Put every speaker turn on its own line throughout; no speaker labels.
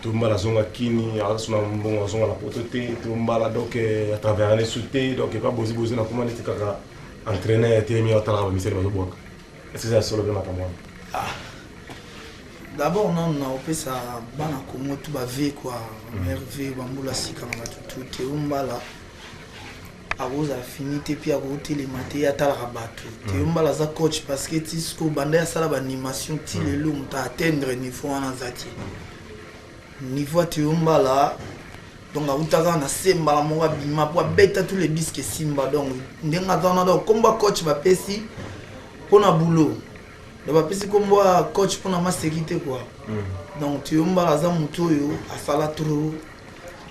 Tombala azonga kini, azasuna mbongo, azonga na poto te. Tombala donc à travers ane su te, donc epa bozi bozi na koma neti kaka entraîneur etelemi, atalaka bamisele bazobwaka. Est ce que eza solo mpe makambo wana?
Ah. D'abord nanu na opesa bana Congo tu bave quoi, merveille, bambula sika na bato tu. Teo Mbala akozala fini te, mpe akotelema te, atalaka bato. Teo Mbala aza coach parce que ti siko banda asala baanimation ti lelo, moto atteindre niveau wana aza te, niveau ya Teo Mbala. Donc autaka na se, mbala moko abima po abeta tous les disques esimba. Donc ndenge aza wana, donc kombo ya coach bapesi mpona boulot, donc bapesi kombo ya coach mpona maseki te quoi. Donc Teo Mbala aza motu oyo asala trop,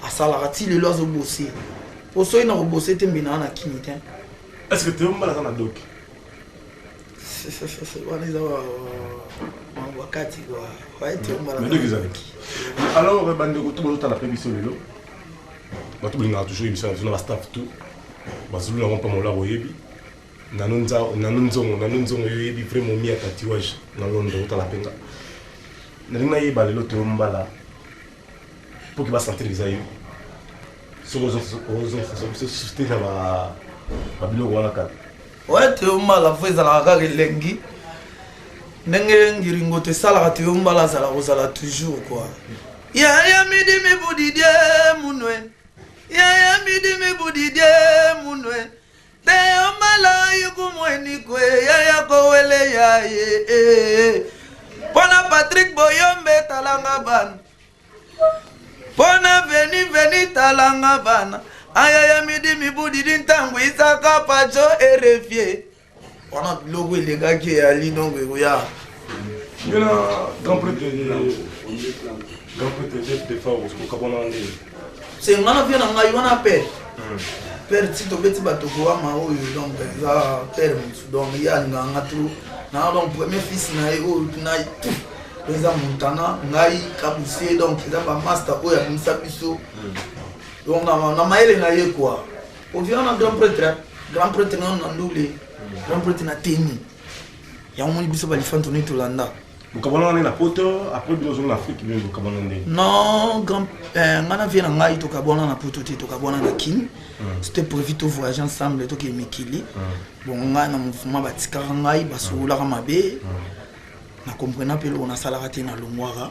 asalaka ti lelo, azobose po soki na kobose te, mbina na kini te.
Est ce que Teo Mbala aza na doki?
Wana eza wakati quoi. Teo Mbala.
Alors bandeko to bozotala mpe biso lelo, bato bolingaka toujours émission na biso na bastaff tout bazulu yango mpe mola boyebi nanu nzongo, nanu nzongo yo oyebi vraiment mi ya tatouage na Londres. Otala mpenga, nalingi nayeba lelo Teo Mbala mpo ke basentir eza yo soki ozongisa biso suste na babiloko wana kaka.
Ouais, Teo Mbala fo ezalaka kaka elengi ndenge ngiringo to esalaka. Teo Mbala azala kozala toujours quoi. Yaya midi mibudidie munwe, yaya midi mibudidie munwe, Teo Mbala yukumweni kwe, yaya kowele yaye mpona Patrik Boyombe talanga bana, mpona veni veni talanga bana, ayaya midi mibudidi ntango isaka pajo erefie wana biloko elekaki eyali, donc ekoya.
Yo na grand prêtre, grand prêtre Jeff de Fao, okabwana ndenge?
Se nga na vie na ngai wana, père, père ti tobeti bato kowama oyo, donc eza père motu, donc ye alingaka nga trop na, donc premier fils na ye oyo na tout eza Montana, ngai Kabuse, donc eza bamaster oyo abimisa biso, donc na mayele na ye quoi. Ovia na grand prêtre, grand prêtre nano na ndule, grand prêtre na teni yango moni biso balifanto nini tolanda.
Bokabwana wana na poto, après bino ozonga na Afrique, bino bokabwana ndenge?
Non, grand nga na vie na ngai tokabwana na poto te, tokabwana na Kine. C'était prévu to voyager ensemble, tokee mikili. Bon, ngai na mouvement batikaka ngai, basololaka mabe, na comprena mpe eloko nasalaka te, nalongwaka,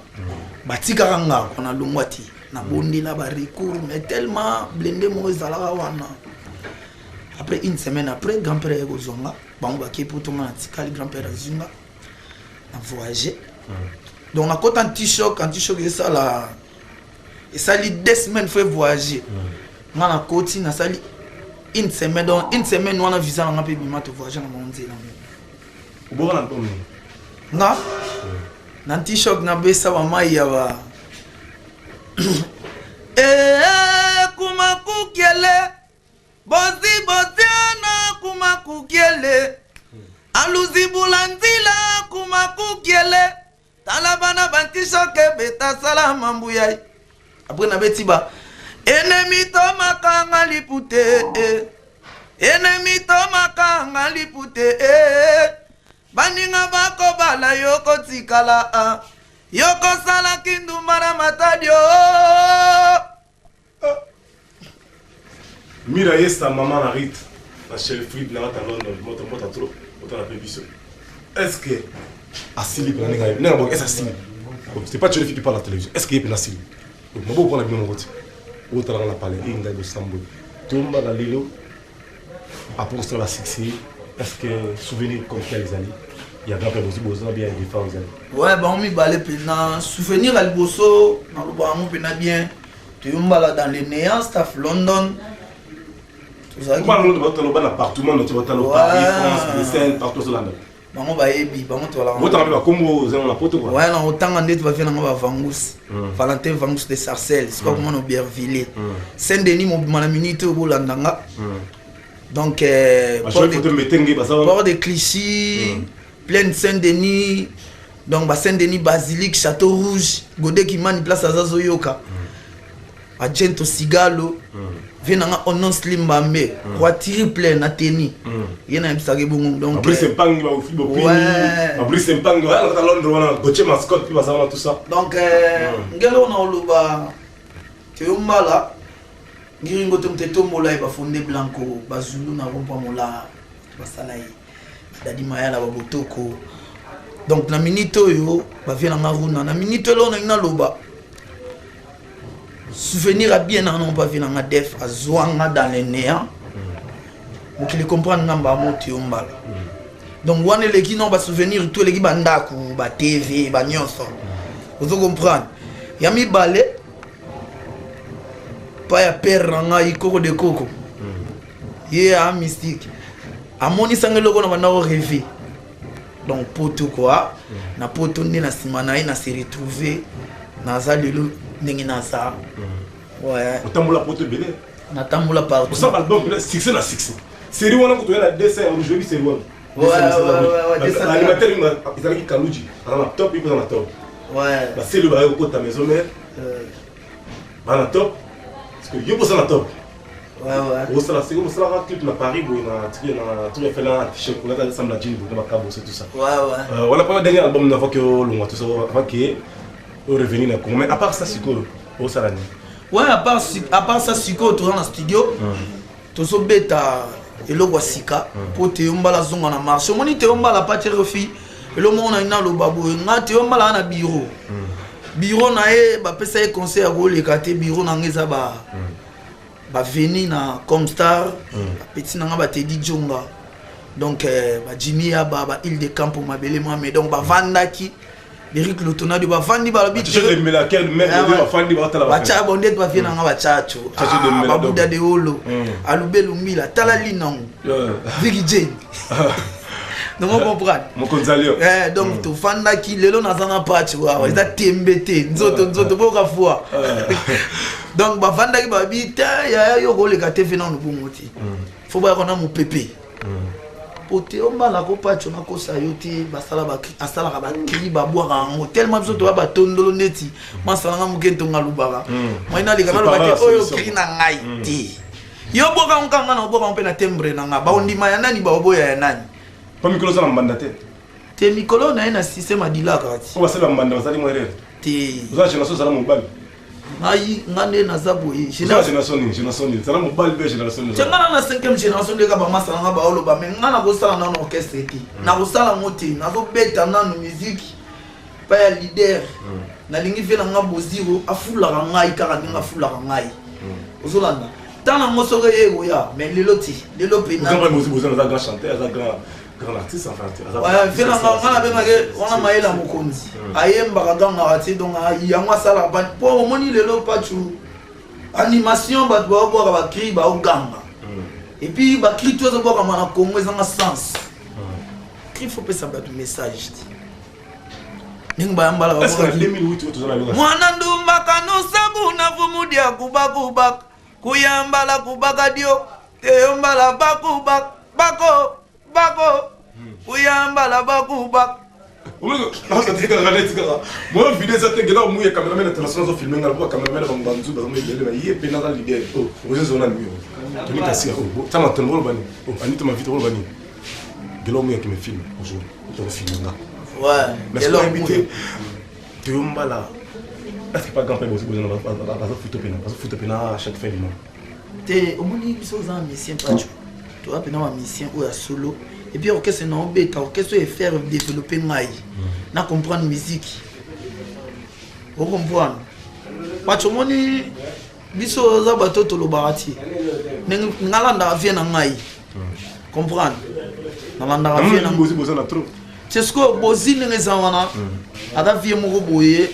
batikaka nga ko nalongwa te, nabondela barecours, mais tellement blende moko ezalaka wana. Après une semaine après, grand père aye kozwanga, bango bakei poto, nga natikali, grand père azwi nga na voyage. Donc nakota anti-choc, anti-choc esala esali 2 semaines fo voyager, nga nakoti, nasali une semaine, donc une semaine wana visa nanga mpe bima, to voyage na bango nzela moko.
Oboka na album nini?
Nga na anti-choc nabesa bamai ya ba kuma kukiele bozi boziana kuma kukiele aluzibula nzila kuma kukiele tala bana banti-choc ebeta sala mambu yai. Après nabeti ba enemi tomakanga lipute eh. Enemi tomakanga lipute eh. Baninga bakobala yo kotikala ah. Yo kosala kindumba na matadi oh.
Mira yesa mama na Rit na Shelfrid na kata London, moto mota trop otala mpe biso. Est ce que asili mpena ndenge ayebi ndenge bongo? Est ce asili? C'est pas Tchelefi qui parle à la télévision. Est ce que ye mpena asili maboko mpona bino moko ti otalaka na palais e ngai bosamboli tombaka lelo après kosala basuccès? Est ce que souvenir comme tel ezali ya grand père bozi boza bien defa ezali?
Ouais, bango mibale mpena souvenir ya liboso naloba yango mpena bien. Toyombala dans le néant, staff London.
Tozalaki na partout monde entier, batala Paris, France, Bruxelles, partout ozolanda.
Bango bayebi, bango
tolakabotanga mpe bakombo ozango na poto.
Ouais, na otanga ndeti bavie nango bavangus, Valentin Vangus de Sarcelles, sikoa komona Oberville, Saint Denis mobima na minute oyo bolanda nga. Donc port de Clichy, pleine Saint Denis, donc ba Saint Denis, Basilique, Château Rouge, Godé Kimani, place aza zoyoka. Bajento Sigalo, vie na nga Onon Slim Bambe, roi triple na teni. Ye nayebisaka ebongo donc
Fabrice Mpangi, baofi bopini.
Ouais.
Fabrice Mpangi, wana kata Londres wana, Gauthier Mascotte mpe baza wana, tout ça.
Donc ngele oyo na oloba Teyo Mbala ngiringo te moto etombola ye, bafonde blanco bazulu na rompwa mola basala ye, badadi mayala babotoko. Donc na minute oyo bavie na nga runa, na minute oyo nalingi naloba souvenir ya bien na nga bavie na nga def azwanga dans le néant, mokili comprendre nga mbaa Teyo Mbala. Donc wana eleki non basouvenir tout, eleki bandako, batv, banyonso, ozo comprendre. Ya mibale, pa ya père na ngai, koko de koko, ye a mystique, amonisanga eloko na banda korêver. Donc poto quoi, na poto nde na nsima na ye na se retrouver, naza lelo ndenge naza, ouais.
Otambola poto ebele.
Natambola partout.
Osala album mpena succès na succès, série wana kutu oya na dessin ya rouge, oyebi série wana?
Ouais,
Animateur ezalaki Kaluji, aza na top, ye mpe aza na top. Baseli oyo bayaki kokota maison mère baa na top, parce que yo mposa na top. Osala sikoyo, osalaka clip na Paris boye na Tour Eiffel na t-shirt, olata ensemble ya jean boye na bakabo, c'est tout ça. Voilà, pas dernier album avant que olongwa, tout ça, avant que orevenir na Congo. Mais à part ça, sikoyo osala nini?
Ouais, à part ça, sikoyo toza na studio, tozobeta eloko ya sika mpo Teyo Mbala azonga na marché. Omoni Teyo Mbala pati refi, eloko moko na naloba boye, nga Teyo Mbala aza na bureau, bureau na ye bapesa ye conseil ya koleka te. Bureau na nga eza ba baveni na Comstar, bapeti na nga batedi jonga, donc bajimi yaba ba Ile de Campo mabele mwame. Donc bavandaki Eric Lotonado, bavandi balobi batya bo ndeti bavie na nga batyaco babuda de olo alube lumbila tala linango Viki Jane, donc on comprendre.
Mokonzi alio.
Donc tofandaki, lelo naza na paci wawa, eza tembe te, nzoto nzoto boyoka foi. Donc bavandaki, babi te yaya, yo koleka te fe nano bongo te, fo bayaka na mopepe po te ombala kopaco nakosa yo te. Basala asalaka bacri, babwaka yango tellement biso toya batondolo neti masalanga moke ntonga alobaka mai naleka naloba te oyo cri na ngai te, yo bwaka yango kaka, nga na obwaka yango mpe na timbre na nga, baondima ya nani, baoboya ya nani.
Po mikolo oza na mbanda te?
Te, mikolo na ye na système adilaka ti.
Po basali bambanda bazali mwa erreur.
Te.
Oza na génération, ozala mobali.
Ngai nga nde naza boye.
Oza na génération nini? Génération nini? Zala mobali mpe génération nini?
Te, nga na cinquième génération ndeka bamasala nga baoloba, mais nga nakosala nano orchestre te, nakosala yango te, nazobeta nano musique pa ya leader. Nalingi mpe na nga Boziro afulaka ngai kaka ndenge afulaka ngai, ozolanda ntango yango soki eye koya, mais lelo te, lelo
mpena aza grand chanteur, aza grand artiste enfin.
Mpe na nga nabengaki wana mayele ya mokonzi, ayembaka, gangaka te. Donc yango asalaka mpo omoni lelo pacu animation, bato baobwaka bacri, baoganga, et puis bacri to ezobwakama na Congo ezanga sens. Cri faut pesa bato message te ndenge bayambalaka. Mwana ndumba kanosabu na vumudia kubakubaka kuyambala kubaka dio teyombala bakubaka bako bako kuyambala bakubaka.
Tikaka moyo video eza te, ngela omuye cameraman international azofilme nga po cameraman bango banzu baza ebele na ye mpe naza leader ozozona nimero toni kasi tama tono oloba nini, Anita Mavita oloba nini, ngela omuye akime film aujourd'hui otokofilme nga. Mais oyebi te Toyo Mbala, est-ce que pas grand père bazofuta pena, bazofuta pena chaque fin du mois?
Te, omoni biso oza na musicien pacho, toza mpena ba musicien oyo ya solo, et puis orchestre na obeta, orchestre oyo efaire développer ngai na comprendre musique, ocomprendre pacho. Omoni biso oza bato tolobaka ti ndenge ngalandaka vie na ngai, comprendre, nalandaka vie na
boza na trop.
C'est ce que bozi ndenge eza wana, ata vie moko boye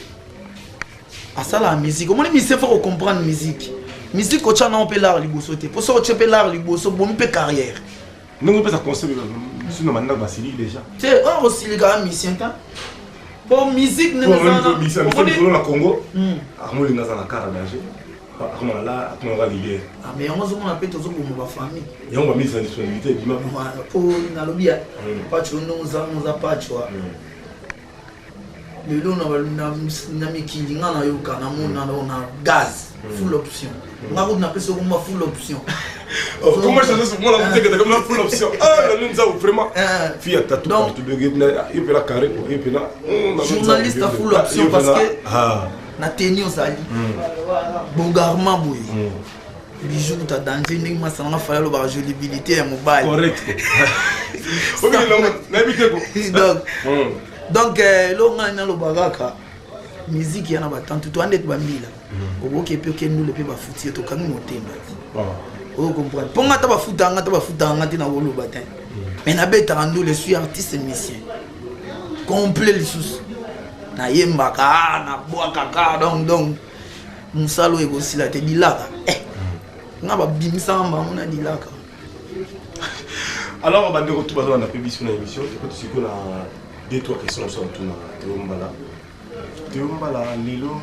asalaka musique. Omoni musicien faut kocomprendre musique, musique otya nango mpe l'art liboso te, mpo soki otye mpe l'art liboso, bomi mpe carrière.
Ndenge opesa conseil biso na bandako basiliki déjà.
Te, oyo kosilikaka musicien ta po musique ndenge
eza na Congo, akomolinga aza na kara danger, akoma la akoma ka leader.
Ah, mais yango ozomona mpe tozoboma bafamille.
Yango bamise na disponibilité ebima.
Po nalobi ya pacho ndenge oza pacho. Lelo na mikili nga nayoka, namona na gaz full option. Nga kutu napesi okomba full option.
Oh, comment changer ce moment là? Comme la full option. Ah, nous avons vraiment fille à tatou.
Donc,
il peut la carré, il peut la
journaliste à full option parce que na teni ozali bogarement boye, bijou kuta danger, ndenge masanga fala alobaka jolibilité ya mobali.
Correct.
Donc eloko ngai naloba kaka, musique ya na batantu to andeti bambila, okoki mpe okendule mpe bafuti yo, tokangi motema te. Oyo comprendre mpo nga ata bafutanga, ata bafutanga te, nakoloba te, mais nabetaka ndule, suis artiste musicien complet. Lisusu nayembaka, nabwakaka, donc mosala oyo ekosila te. Dilaka nga babimisaka bango na dilaka.
Alors bandeko tu bazolanda mpe biso na émission, tokoti sikoyo na deux trois questions na biso na tuna Teo Mbala. Teo Mbala, lelo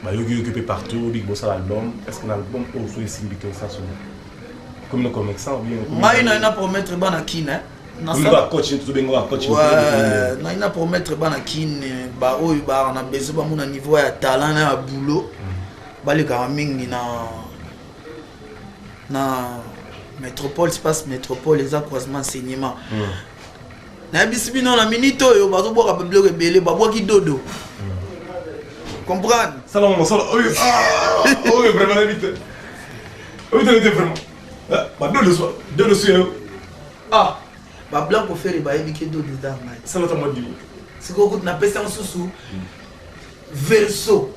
bayoki yoki mpe partout biki bosala album. Est ce que na album oyo so esimbi te, osala solo comme na commerçant ou bien?
Ngai naye na promettre bana Kine.
Coach, tozobenga coach.
Ngai na promettre bana Kine, baoyo baka na besoin bamona niveau ya talent na ya boulot, balekaka mingi na Métropole, Espace Métropole, eza croisement enseignement. Nayebisi bino, na minute oyo bazobwaka babiloko ebele, babwaki dodo, comprendre.
Salongo mosala oyo, oyo vraiment nayebi te, oyo te vraiment badodo dodo so yo.
Ah, bablanc ofere bayebi ke dodo eza ngai.
Sala ta mwa dimo.
Sikoyo kutu napesi mosusu verso: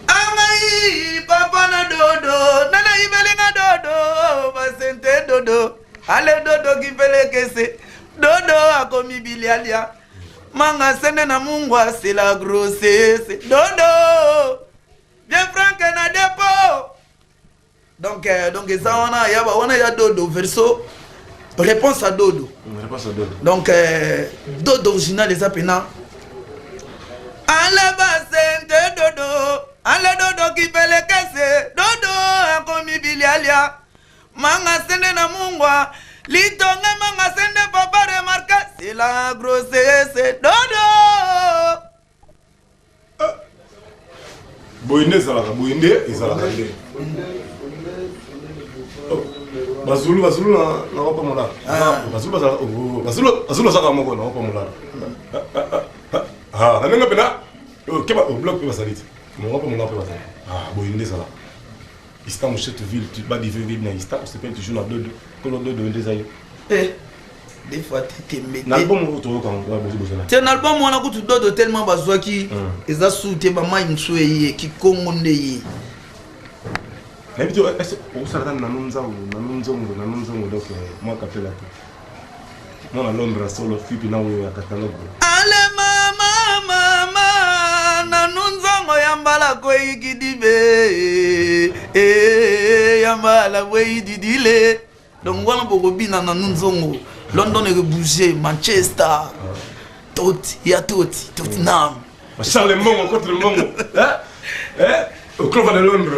angai papa na dodo, nana yibelinga dodo, basente dodo, ale dodo kipelekese, dodo akomi bilialia, manga sende na mungwa, c'est la grossesse, dodo bien frank na dépôt. Donc eza wana ya wana ya dodo verso, réponse à dodo.
Réponse à dodo.
Donc dodo original eza pena ale basente dodo, ale dodo kipelekese, dodo akomi bilialia, manga sende na mungwa, litonge manga sende, papa remarque, c'est la grossesse, dodo.
Boye nde ezalaka, boye nde ezalaka nde. Bazulu, bazulu na wapamola, bazulu bazalaka, bazulu bazalaka moko na wapamola na ndenge mpena keba bloc mpe bazali te, wapamola mpe bazali. Boye nde ezalaka. Ista Moshete ville badive na ista osepeli toujours na dodo, kolo dodo nde eza yo.
Des fois te, tembe.
Na album oyo toyoka bozala.
Te, na album wana kutu dodo tellement bazwaki eza su te, bamai mosusu eye kikongo nde ye.
Nayebi te, okosalaka nanu nzango, nanu nzongo, nanu nzongo, donc mwa kapela te, mwana Londres solo fipi na oyo ya catalogue.
Ale mama, mama nanu nzongo ya mbala kweikidibe ya mbala kweyididile. Donc wana bokobina nanu nzongo, London ekobouge, Manchester, toti ya toti Tottenham.
Charles Mbongo contre Mbongo au Clover de Londres,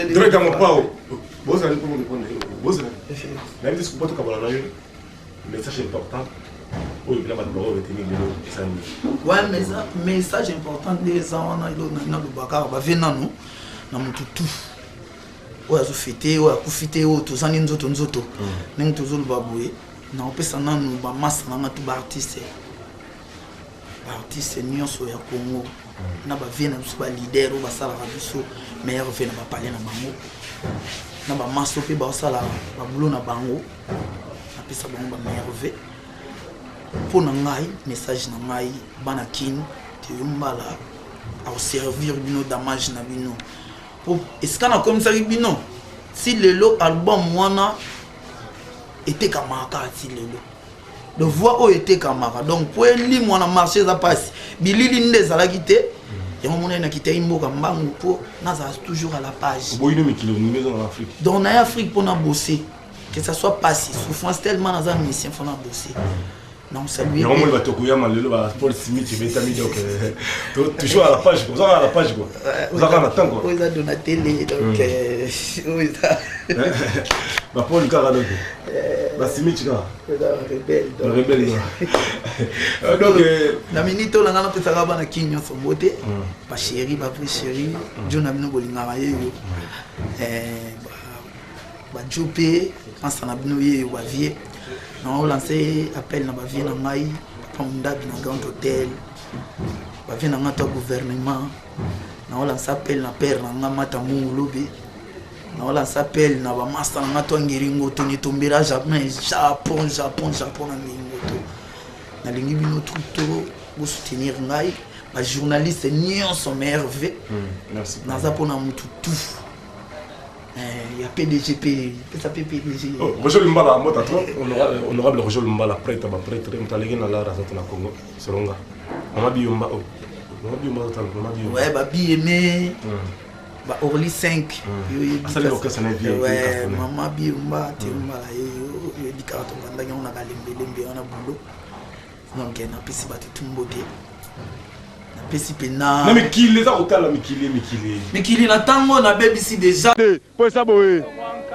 direct à Mopao. Bozala mpo répondre, bozala nayebi te soki tokabola na yo message important oyo mpena bato bango retenir lelo esali.
Ouais, message important nde eza wana. Eloko naloba kaka, bave nanu na motu tu oyo azofete, oyo akufi te, oyo tozangi nzoto nzoto ndenge tozoloba boye, naopesa nanu bamasa nanga tu, baartiste, baartiste nyonso ya Congo, na bavie na biso, baleader oyo basalaka biso meilleur vie na bapale na bango, na bamaso mpe baosala babulo na bango, napesa bango bameilleur vie. Mpo na ngai, message na ngai, bana Kine, Teyo Mbala akoservir bino damage na bino, po esika nakomisaki bino ti lelo, album wana etekamaka kaka ti lelo, de voix oyo etekamaka. Donc po elimwa na marché eza mpasi, bilili nde ezalaki te. Yango monani nakitaki mboka mbangu mpo nazala toujours à la page.
Oboyino mikili, oningi eza na Afrique.
Donc naye Afrique mpo na bosser, que ça soit pasi, souffrance, tellement naza musicien, fo na bosser. Donc salut.
Yango moni bato koyama lelo, ba Paul Smith ebetami. Donc toujours à la page, oza kaka à la page quoi, oza kaka na temps quoi.
Oyo eza Donatele, donc oyo eza.
Ba Paul kaka donc. Ba Simichi kaka.
Rebelle.
Ba rebelle. Donc
na minute oyo nanga napesaka bana kin nyonso mbote. Ba chéri, ba vrai chéri, jo na bino bolingaka ye yo. Ba jo pe masa na bino ye yo ba vieux. Na lancer appel na ba vieux na ngai, papa Mundabi na Grand Hôtel. Ba vieux na ngai to gouvernement. Na lancer appel na père na ngai Mata Mungulobe. Na lancer appel na ba master na ngai to Ngiri Ngoto ni tombera jamais Japon Japon Japon na Ngiri Ngoto. Nalingi bino tout to bo soutenir ngai ba journaliste nyonso merve.
Merci.
Naza pona mutu tout. Ya PDG P, pesa pe PDG.
Oh, Roger Lumbala mota trop honorable Roger Lumbala prêtre ba prêtre mutaleki na lara zata na Congo selonga. Mama Biyomba oh. Mama Biyomba zata mama Biyomba.
Ouais ba Biyeme. Ba Orly 5. Yo yebi.
Asali orchestre na vie.
Ouais, mama Biyomba te Lumbala ye yo yebi kaka to bandaki on na lembe lembe on a boulot. Donc na pesi bato tumbote. Napesi pena.
Na mikili eza kotala mikili mikili.
Mikili na tango na bebisi déjà.
Po eza boye.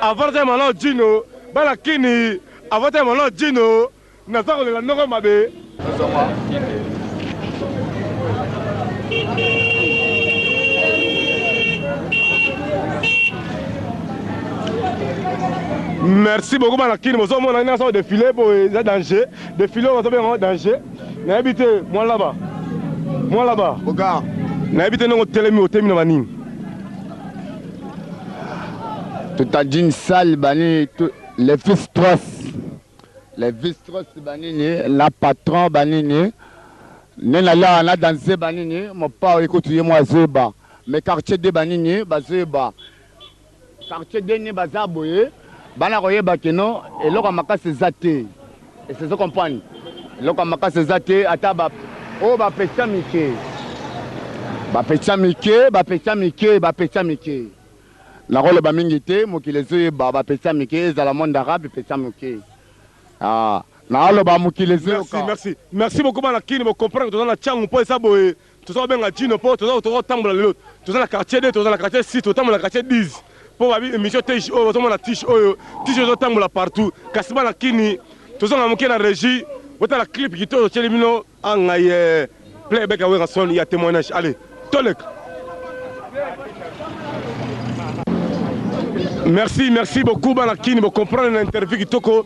Avant ta mana Djino, bana kini, avant ta mana Djino, naza kolela ndoko mabe. Merci beaucoup bana kini, bozomona ndenge azo défiler boye eza danger. Défiler oyo bazobenga yango danger. Nayebi te mwa laba. Mwa laba.
Bogar.
Nayebi te ndenge otelemi otemi na banini.
Tout a d'une salle banini les fils tros. Les fils tros banini la patron banini. Nena la na danser banini mon pa écoute ye moi zoba. Mais quartier de banini bazoba. Quartier de ni baza boye bana koyeba keno eloko makasi eza te. Est-ce que comprendre? Eloko makasi eza te ata ba o ba pesa mike. Ba pesa mike, ba pesa mike, ba pesa mike. Na koloba mingi te mokili ezoyeba ba pesa mike ezala monde arabe pesa mike. Ah, na koloba mokili ezoyoka.
Merci, merci. Merci beaucoup bana kini bo comprendre toza na Tshangu po eza boye. Toza kobenga Djino po toza toza lelo. Toza na quartier 2, toza na quartier 6, totambola na quartier 10. Po babi émission tige oyo bazomona tige oyo, tige ozotambola partout. Kasi bana kini tozonga moke na régie, botala clip kitoko totieli bino angai playback ya Werrason ya témoignage. Allez, toleka. Merci, merci beaucoup bana kini bo comprendre na interview kitoko.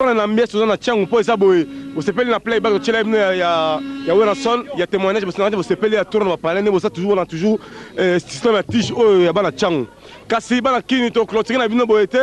Na ambiance toza na Tshangu po eza boye bosepeli na playback totiela bino ya ya Werrason ya témoignage bosenga bosepeli ya tour na bapalais nde boza toujours na toujours système ya tige oyo ya bana Tshangu. Kasi bana kini to clôturer na bino boye te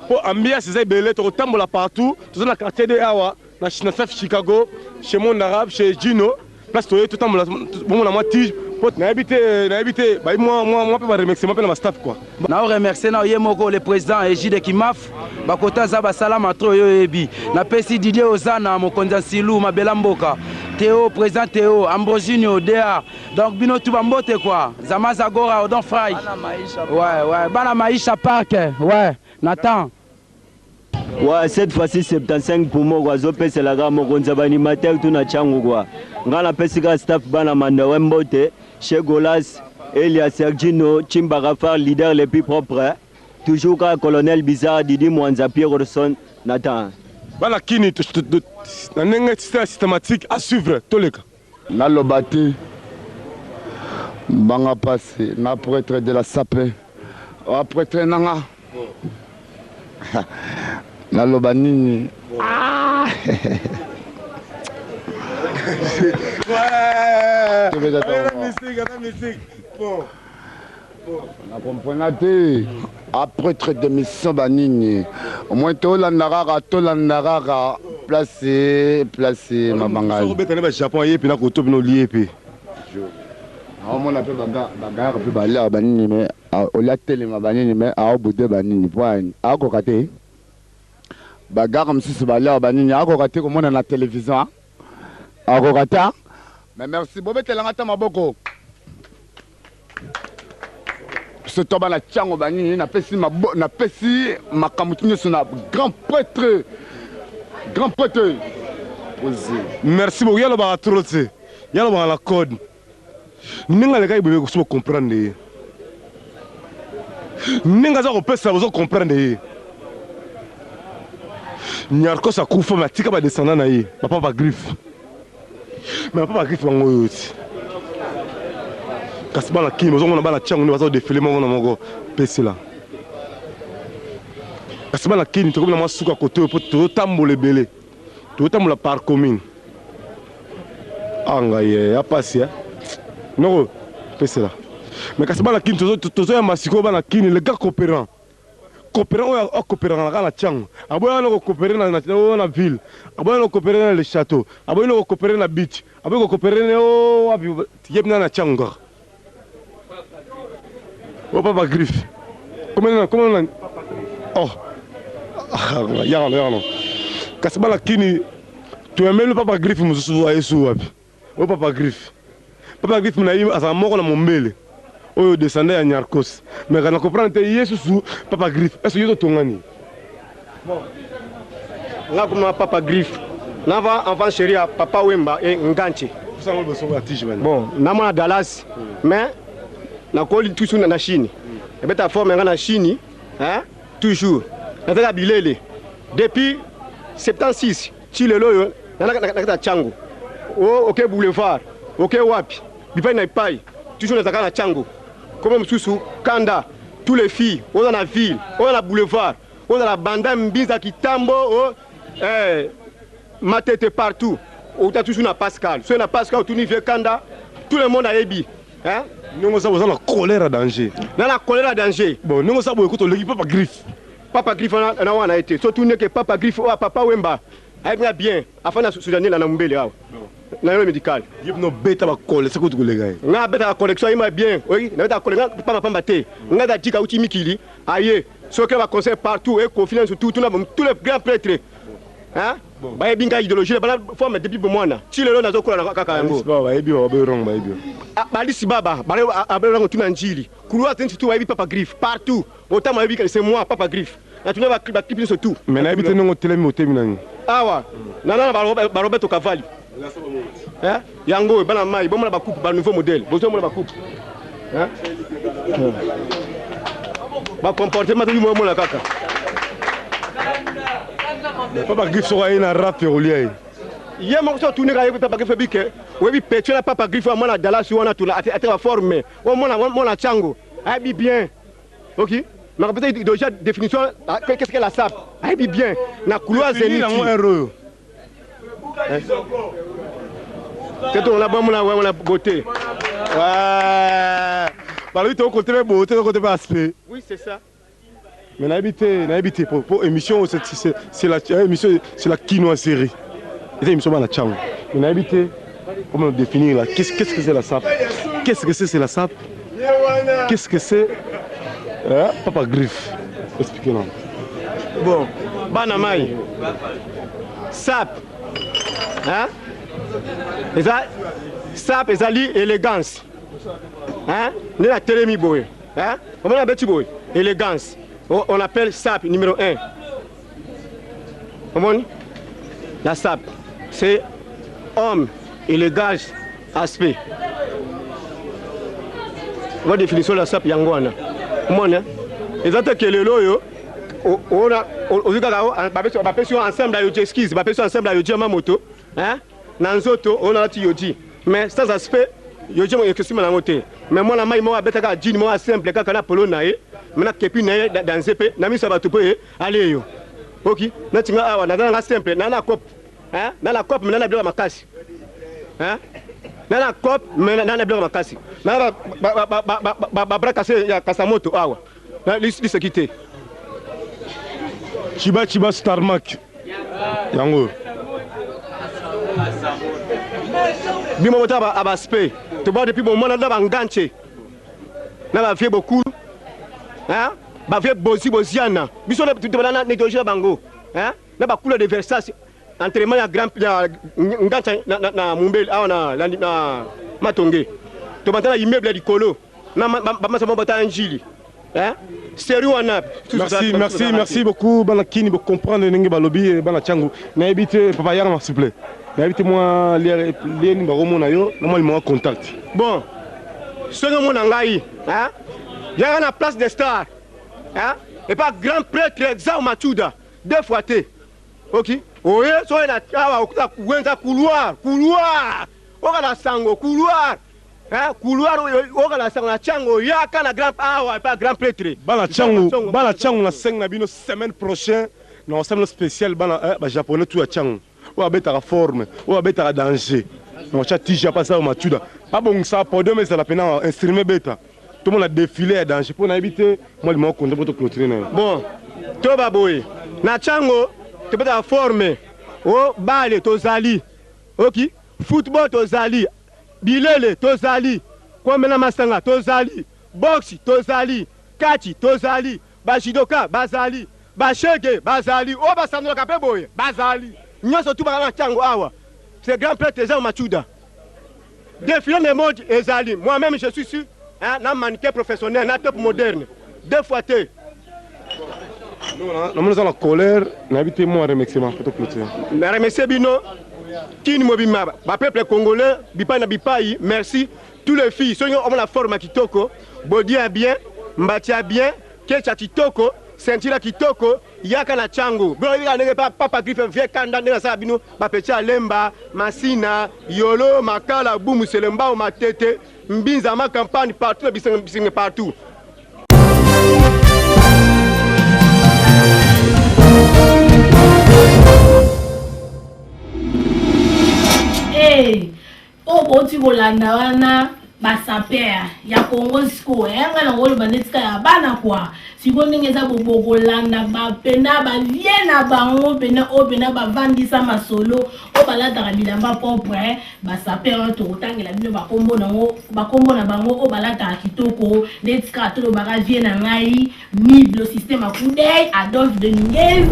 po ambiance eza ebele tokotambola partout. Toza na quartier 2 awa na Saf Chicago chez Monde Arabe chez Djino place toye totambola bomona mwa tige po nayebi te nayebi te bayi mwa mwa mwa pe ba remerciement pe na ba staff quoi.
Na remercier na ye moko le président Egide Kimaf bakota za basala matro yo yebi. Na pesi Didier Ozana mokonzi ya Nsilu Mabela Mboka Théo président Théo Ambrosinho DA donc bino tout bambote quoi Zama Zagora Odon Fry ouais ouais bana Maisha Park ouais Nathan.
Ouais, cette fois-ci 75 pour moi quoi zopeselaka mokonzi ya baanimateur tout na Tshangu quoi. Nga napesi kaka staff bana Mandawe mbote, chez Golas, Elia Sergino, Chimba Rafar, leader le plus propre. Toujours kaka colonel Bizarre, Didi Mwanza, Pierre Rodson, Nathan.
Bana kini na ndenge système systématique à suivre toleka.
Naloba te mbanga pasi na prêtre de la sape wa prêtre nanga naloba nini. Ah!
Ouais. Bon.
Na comprena te après traite de mission banini au moins tolanda kaka tolanda kaka place place mabanga
obeta ne ba Japon ye pe na koto bino lié pe
aomona pe bagayaka pe baliaka banini me olia telema banini me aobude banini po akoka te bagaka mosusu baliaka banini akoka te komona na télévision akoka te. Mais merci bobetelanga ata maboko. So to bana Tshangu banini napesi mabo napesi makambo nyonso na grand prêtre grand prêtre.
Merci beaucoup yalobaka trop te yalobaka la code ndenge alekaki boye koso comprendre ye ndenge aza kopesa bozo comprendre ye. Niarcos akufa mais atika ba descendants na ye, ba papa griffe. Mais ba papa griffe bango oyo ti. Kasi bana Kin bozomona bana Tshangu nde baza ko defiler moko na moko pesela. Kasi bana Kin tokomi na mwa suka kote oyo po tozotambola ebele. Tozotambola par commune. Ah ngai eh, ya pasi eh. Noko pesela. Mais kasi bana Kin tozoyamba sikoyo bana Kin le gars coopérant. Coopérant oyo a coopéraka na kaka na Tshangu. Aboya na ko coopérer na na na ville. Aboya na ko coopérer na le château. Aboyi na ko coopérer na beach. Aboyi ko coopérer na oh wapi ye na na Tshangu kaka. Oh papa griffe. Comment na comment na oh yaka no yaka no. Kasi bana kini toyambeli papa griffe mosusu aye su wapi? Oyo papa griffe. Papa griffe na ye azala moko na mombele. Oyo descendant ya Nyarkos. Mais na comprendre te ye susu papa griffe. Est-ce que yo tongani?
Bon. Nga kuma papa griffe. Nava enfant chéri ya papa Wemba et Nganche. Bon, na mwana Dallas, mais nakoli toujours na Chine. Ebeta forme nga na Chine, hein, toujours. Nazaka bilele. Depuis 76 ti lelo oyo na na Tshangu. O oke boulevard, oke wapi, bipai na bipai, toujours nazaka na Tshangu. Comme mosusu kanda, tous les filles, oza na ville, oza na boulevard, oza na banda mbinza kitambo, o eh, matete partout. Outa toujours na Pascal. Soki na Pascal otuni vieux kanda, tout le monde ayebi. Hein?
Ndenge oza oza na colère ya danger.
Na na colère ya danger.
Bon, ndenge oza boye kutu oleki papa griffe.
Papa griffe wana na wana ete. So tuni ke papa griffe oyo papa Wemba ayebi nga bien. Afanda Soudanais na Mumbele awa. Na yo médical.
Ye bino beta ba collection kutu koleka ye.
Nga beta ba collection ayima bien. Oui, na beta collection pamba pamba te. Nga da tika uti mikili aye. Soki ba conseil partout et confiance tout tout tous les grands prêtres. Hein? Bayebi nga idéologie bana forme depuis bomwana. Ti lelo nazokola na kaka yango.
Bayebi ba bayebi bayebi.
Balisi baba, bayebi yango tuna njili. Couloir tout bayebi papa griffe partout. Autant bayebi que c'est moi papa griffe. Na tuna ba clip nyonso tout.
Mais nayebi te ndenge otelemi otemi nani.
Awa nana na ba Roberto Cavalli. Hein? Yango bana mai bomona ba coupe ba nouveau modèle. Bozo mona ba coupe. Hein? Ba comportement to mo mona kaka.
Papa griffe soka ye na rap olia ye.
Ye moko so tuni ka ye papa griffe bike. Oyebi pecho na papa griffe mwana Dallas wana tula ate ba forme. O mona mona chango. Ayebi bien. Ok? Mais peut-être déjà définition qu'est-ce que la sape? Ayebi bien. Na couloir Zenith.
Yango
Tete on a bon mona ouais on a beauté.
Ouais. Balobi to côté beauté to côté aspect.
Oui, c'est ça.
Mais nayebi te, nayebi te pour émission c'est la émission c'est la quinoiserie. C'est émission bana chango. Mais nayebi te comment définir là qu'est-ce que c'est la sape? Qu'est-ce que c'est la sape? Qu'est-ce que c'est hein? Papa Griffe, expliquez-nous.
Bon, bana mai. Sape. Hein? Eza sape ezali élégance. Hein? Nde na telemi boye. Hein? Omona beti boye. Élégance. On appelle sape numéro 1. Omoni? La sape, c'est homme, élégance, aspect. Wa définition la sape yango wana. Omoni? Eza te kelelo oyo ona ozwi kaka bapesi yo ensemble ya yoji excuse bapesi yo ensemble ya yoji ya mamoto hein? Na nzoto oyo nalati yoji mais sans aspect yoji ekosima nango te mais mwana mai moko abetaka jean moko simple kaka na polo na ye mais na kepi na ye danse mpe na miso ya bato mpe ale yo oki nati nga awa naza nanga simple na na cope hein? Na na cope mais na na biloko makasi hein? Na na cope mais na na biloko makasi na ba bras cassé ya kasamoto awa na liseki te.
Chiba Chiba Starmac yango
bino bota ba aspect toba depuis bomwana na banganche na ba vieux bokulu hein ba vieux bozi boziana biso na tobana na idéologie na bango hein na ba couleur de Versace entraînement ya grand ya ngancha na, na, na Mumbeli awa na, na, na Matonge tobanda na immeuble ya likolo na bamasa moko bata njili hein sérieux wana.
Merci, merci, merci beaucoup bana kini bo comprendre ndenge balobi bana changu. Nayebi te papa yanga s'il vous plaît. Nayebi te moi lieni bakomona yo na mwa limwa contact.
Bon, soki omona ngai hein yaka na place des stars hein et pas grand prêtre Exao Machuda deux fois te. Oki oye soki na awa okuta wenza couloir couloir oka na sango couloir hein couloir oka na sango na chango yaka na grand awa epa grand prêtre.
Bana Tshangu bana Tshangu na sengi na bino semaine prochain na kosala bino special bana eh, ba japonais tout ya Tshangu oyo abetaka forme oyo abetaka danger na kotya tija apa asala matuda abongisa podium ezala pena instrument ebeta tomona defile ya danger mpo nayebi te mwa limoko konde mpo to clôturer na ye.
Bon toba boye na Tshangu tobetaka forme o bale tozali oki football tozali bilele tozali komela masanga tozali boxe tozali catch tozali ba judoka bazali ba chegue bazali oyo basandolaka pe boye bazali nionso tout baza na Tshangu awa c'est grand pretre Jean Matshuda defile de mode ezali moi meme je suis sur hein, na mannequin professionnel na top moderne deux fois te.
Namoni oza na colère, nayebi te mwa remerciement po to clôturer.
Na remercier bino kin mobimba ba peuple congolais bipai na bipai merci tous les filles soki omona forme ya kitoko body ya bien mbati ya bien kecha kitoko ceinture ya kitoko yaka na tshangu bino boyebi kaka ndenge papa griffe vieux kanda ndenge asala bino ba petit ya lemba masina yolo makala bumu selembao matete mbinza ma campagne partout na bisengo bisengo partout.
Hey, oyo bouti kolanda wana basaper ya congo sikoyo eh, ngai nango oloba neti kaka ya bana kua sikoyo ndenge eza bobokolanda bapena bavie na bango mpena oyo mpena bavandisa masolo oyo balataka bilamba propre eh, basaper oyo tokotangela bino bakombo nango bakombo na bango oyo balataka kitoko neti kaka tolobaka vie na ngai miblo système akudei adolphe dominguez.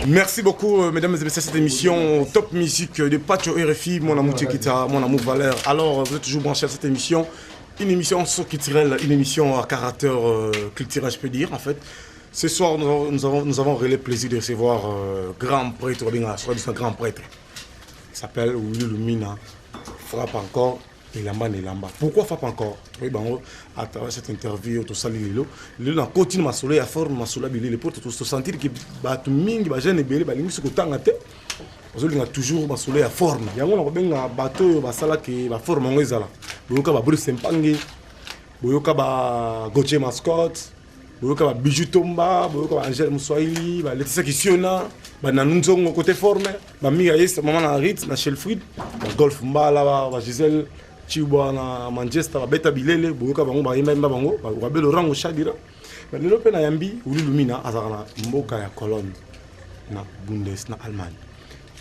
Merci beaucoup, mesdames et messieurs, cette émission Top Musique de Pacho RFI, mon amour Tchekita, mon amour Valère. Alors, vous êtes toujours branchés à cette émission, une émission culturelle, une émission à caractère culturel, je peux dire, en fait. Ce soir, nous avons le plaisir de recevoir grand prêtre, soit grand prêtre. Il s'appelle Willy Lumina, frappe encore. Elamba na elamba. Pourquoi frappe encore? Oui, bango, à travers cette interview, tout ça, lilo. Lilo, na continue masolo ya forme, masolo ya bilele, pour tout se sentir que bato mingi, ba jeune ebele, ba lingi soki kotanga te, bazolinga toujours masolo ya forme. Yango na kobenga bato oyo basalaki ba forme yango ezala. Boyoka ba Bruce Mpangi, boyoka ba Gauthier Mascotte, boyoka ba Bijou Tomba, boyoka ba Angèle Muswahili, ba Laetitia Kisiona, ba Nanou Nzongo côté forme, ba Mira Yes, maman na Ritz, na Shelfried, ba Golf Mbala, ba Gisèle Chibwa na Manchester, ba Beta Bilele, boyoka bango ba yemba yemba bango, ba Rabelo Rango Shadira. Ba lelo pe na yambi Willy Lumina azaka na mboka ya Cologne na Bundes na Allemagne.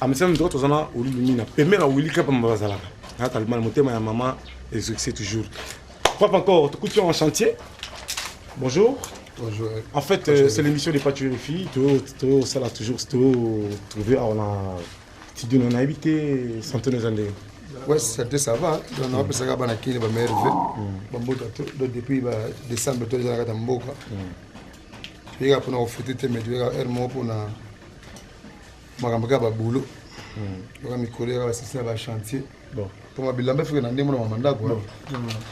Amesana ndoto tozana Willy Lumina, pembe na Willy kapa mbazalaka. Na Allemagne motema ya maman exaucé toujours. Frappe encore, tu es en chantier. Bonjour.
Bonjour.
En fait, c'est l'émission des Pacho RFI. Tout ça là toujours tout trouvé on a studio on a évité santé nos années.
Ouais, santé ça va. Donc on a appelé ça bana kini ba merve. Ba mboka tout depuis ba décembre tout déjà na mboka. Tu es pour na fêter te mais tu es er mo pour na makambo ka ba boulot. Donc mikolo ya ba sisi ba chantier.
Bon.
Pour ma bilamba fika na ndemo na mama ndako.
Bon.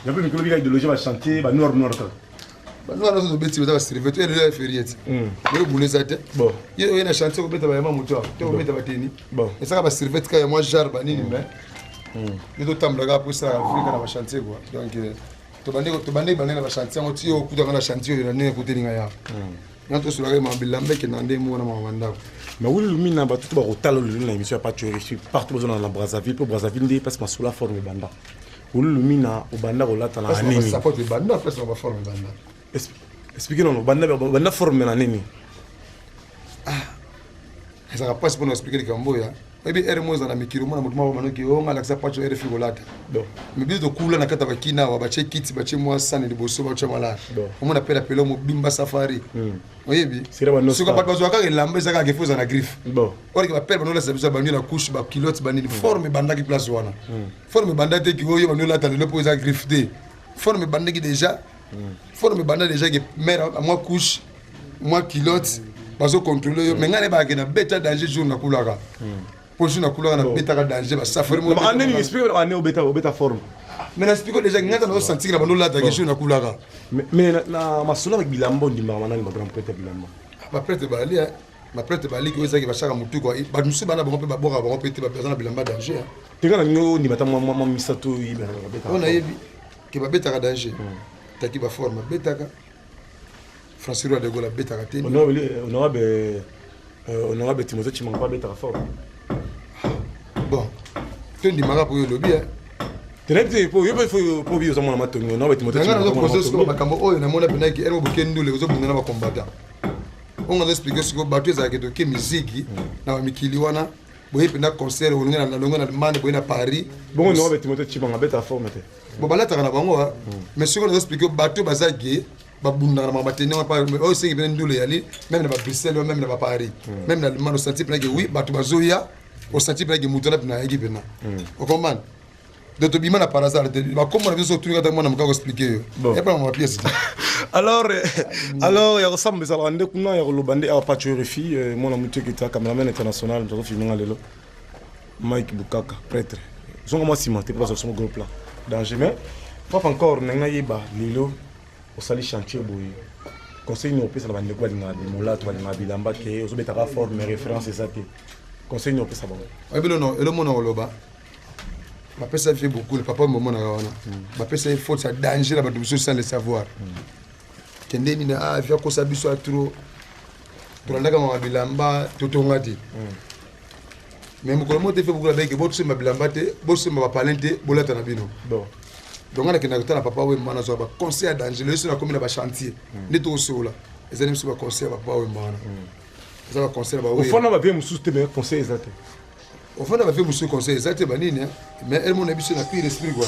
Ya pe mikolo bika idéologie ba chantier ba noir noir kaka.
Ba noir noir tobeti baza ba serviette to ya ferie ti. Lelo boulot eza te.
Bon.
Ye oye na chantier kobeta ba yama moto awa, to kobeta ba teni.
Bon.
Esaka ba serviette kaka ya mwa genre ba nini mais. Yo totambolaka kaka po esalaka vie kaka na ba chantier quoi. Donc tobandi bandi na ba chantier yango ti yo okutaka na chantier oyo na ndenge ekuteli ngai awa. Nga tosolaka ye mama bilamba ekenda nde mona mama ndako.
Mais Willy Lumina bato to bakotala lelo na émission ya Pacho RFI partout bazona na Brazzaville po Brazzaville nde place masolo ya forme ebanda. Willy Lumina obanda kolata na nini?
Support ebanda place ba forme ebanda.
Expliquez non banda banda forme na nini?
Ah. Ezaka passe pour nous expliquer likambo ya. Oyebi heure moko ezala na mikili omona moto moko banoki o nga alakisa Pacho RFI kolata. Mais biso tokula na kati ya bakina awa batie kiti batie mwa sani liboso batie malade. Omona pela pela mobimba safari. Oyebi? Soki bato bazwaka kaka elamba eza kaka efo eza na griffe. Or ke bapere banolakisa biso banio na couche ba culotte banini forme ebandaki place wana. Forme ebanda te ki oyo banolata lelo mpo eza griffe te. Forme ebandaki déjà. Forme ebanda déjà ke mère mwa couche mwa culotte bazo contrôler yo mais ngai nayebaka ke nabeta danger jour nakulaka po jour nakulaka nabetaka danger basafari
obeta forme.
Mais na explique déjà ngai nazo sentir na bando lataka jour nakulaka.
Mais na masolo ya bilamba, ondimaka banani, bagrand prêtre ya bilamba?
Baprêtre bali, baprêtre baliki oyo ezalaki bashaka motu kua. Bato mosusu bana bango mpe babwaka bango mpe te, baza na bilamba danger.
Tenga na ningo ondima ata mwa misato.
Oyo nayebi ke babetaka danger, taki baforme abetaka, Francis Roi de Gaulle abetaka te.
Honorable Timothée Tshimanga abetaka fort.
Bon, tondimaka mpo oyo olobi.
Tenayebi te, yo mpe po bi oza mwana matongi. Honorable Timothée.
Nanga nazopose sikoyo makambo oyo namona mpenaki ere boke ndule, ozobunda na bacombattant oyo nazo explique sikoyo. Bato ezalaka toke miziki na bamikili wana boye mpenza, concert olonge na longe na Allemagne, boye na Paris.
Bongo honorable Timothée Tshimanga abetaka forme te?
Bon, balataka na bango, mais sikoyo nazo explique, bato baza ge babundaka na makambo batene wana oyo esengi mpena ndule eyali même na baBruxelles, même na baParis, même na Allemagne. Osanti mpena ke oui, bato bazoya, osanti mpena ke moto wana mpena ayaki mpena, okomprendre. Donc tobima na par hasard te. Bakombo na biso otuni kata mwana moka koexplique yo epana ma pièce te.
Alors ya kosamba ezalaka nde kuna ya koloba nde awa. Pacho RFI, mwana motu ekita, cameraman international, moto azofilminga lelo, Mike Bukaka, prêtre zonga mwa nsima te mpo bazwa songo gros plan danger. Mais frappe encore, ndenge nayeba lelo osali chantier boye, conseil nini opesa na bandeko balingaka molato, balingaka bilamba, ke ozobetaka forme, référence eza te? Conseil nini opesa bango?
Oyebi nono elomona koloba, bapesa vie beaucoup. Papa momonaka wana bapesa ye faute ya danger na bato mosusu sans le savoir. Kende nini, ah, vi akosa biso ya trop, tolandaka mama bilamba, totonga te. Mais mokolo moko te fe bokula beke, bosemba bilamba te, bosemba bapalin te, bolata na bino. Donc nga nakendaka kotala papa Wemba, nazwaka baconseil ya danger. Lelo so nakomi na bachantier nde tokosola, ezali biso baconseil ya papa Wemba wana, eza baconseil na
ofanda bavie mosusu te, mais conseil eza te.
Ofanda bavie mosusu, conseil eza te, banini. Mais ele mona biso na pire esprit quoi,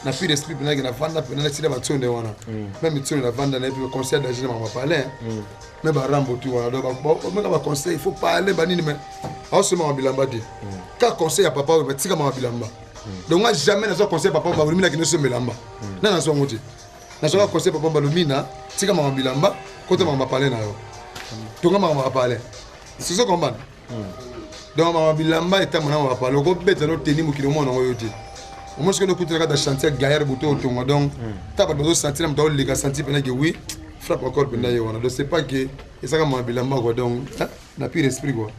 na pire esprit mpenaki navanda mpena natina bationde wana, même tionde navanda nayebi conseil ya danger na mama palin, me barambo tu wana. Donc omeka baconseil, il faut parler banini, mais aosomaka bilamba te. Ka conseil ya papa oyo batikamaka bilamba. Donc nga jamais nazwa conseil papa Balumina kende osomba elamba na nazwa yango te. Nazwaka conseil papa Balumina, tika mama bilamba, kota mama palin na yo, tonga mama palin, sozo comprendre. Donc mama bilamba etambo na mama palin, okobeta no teni mokili omona yango yo te. Omoni soki okutana kaka chantier gaillard buto otonga, donc ta bato bazosentir na moto aoleka sentir mpena ke oui, frappe encore mpenza ye wana. Donc c'est pas que ezaka mama bilamba quoi, donc na pire esprit quoi.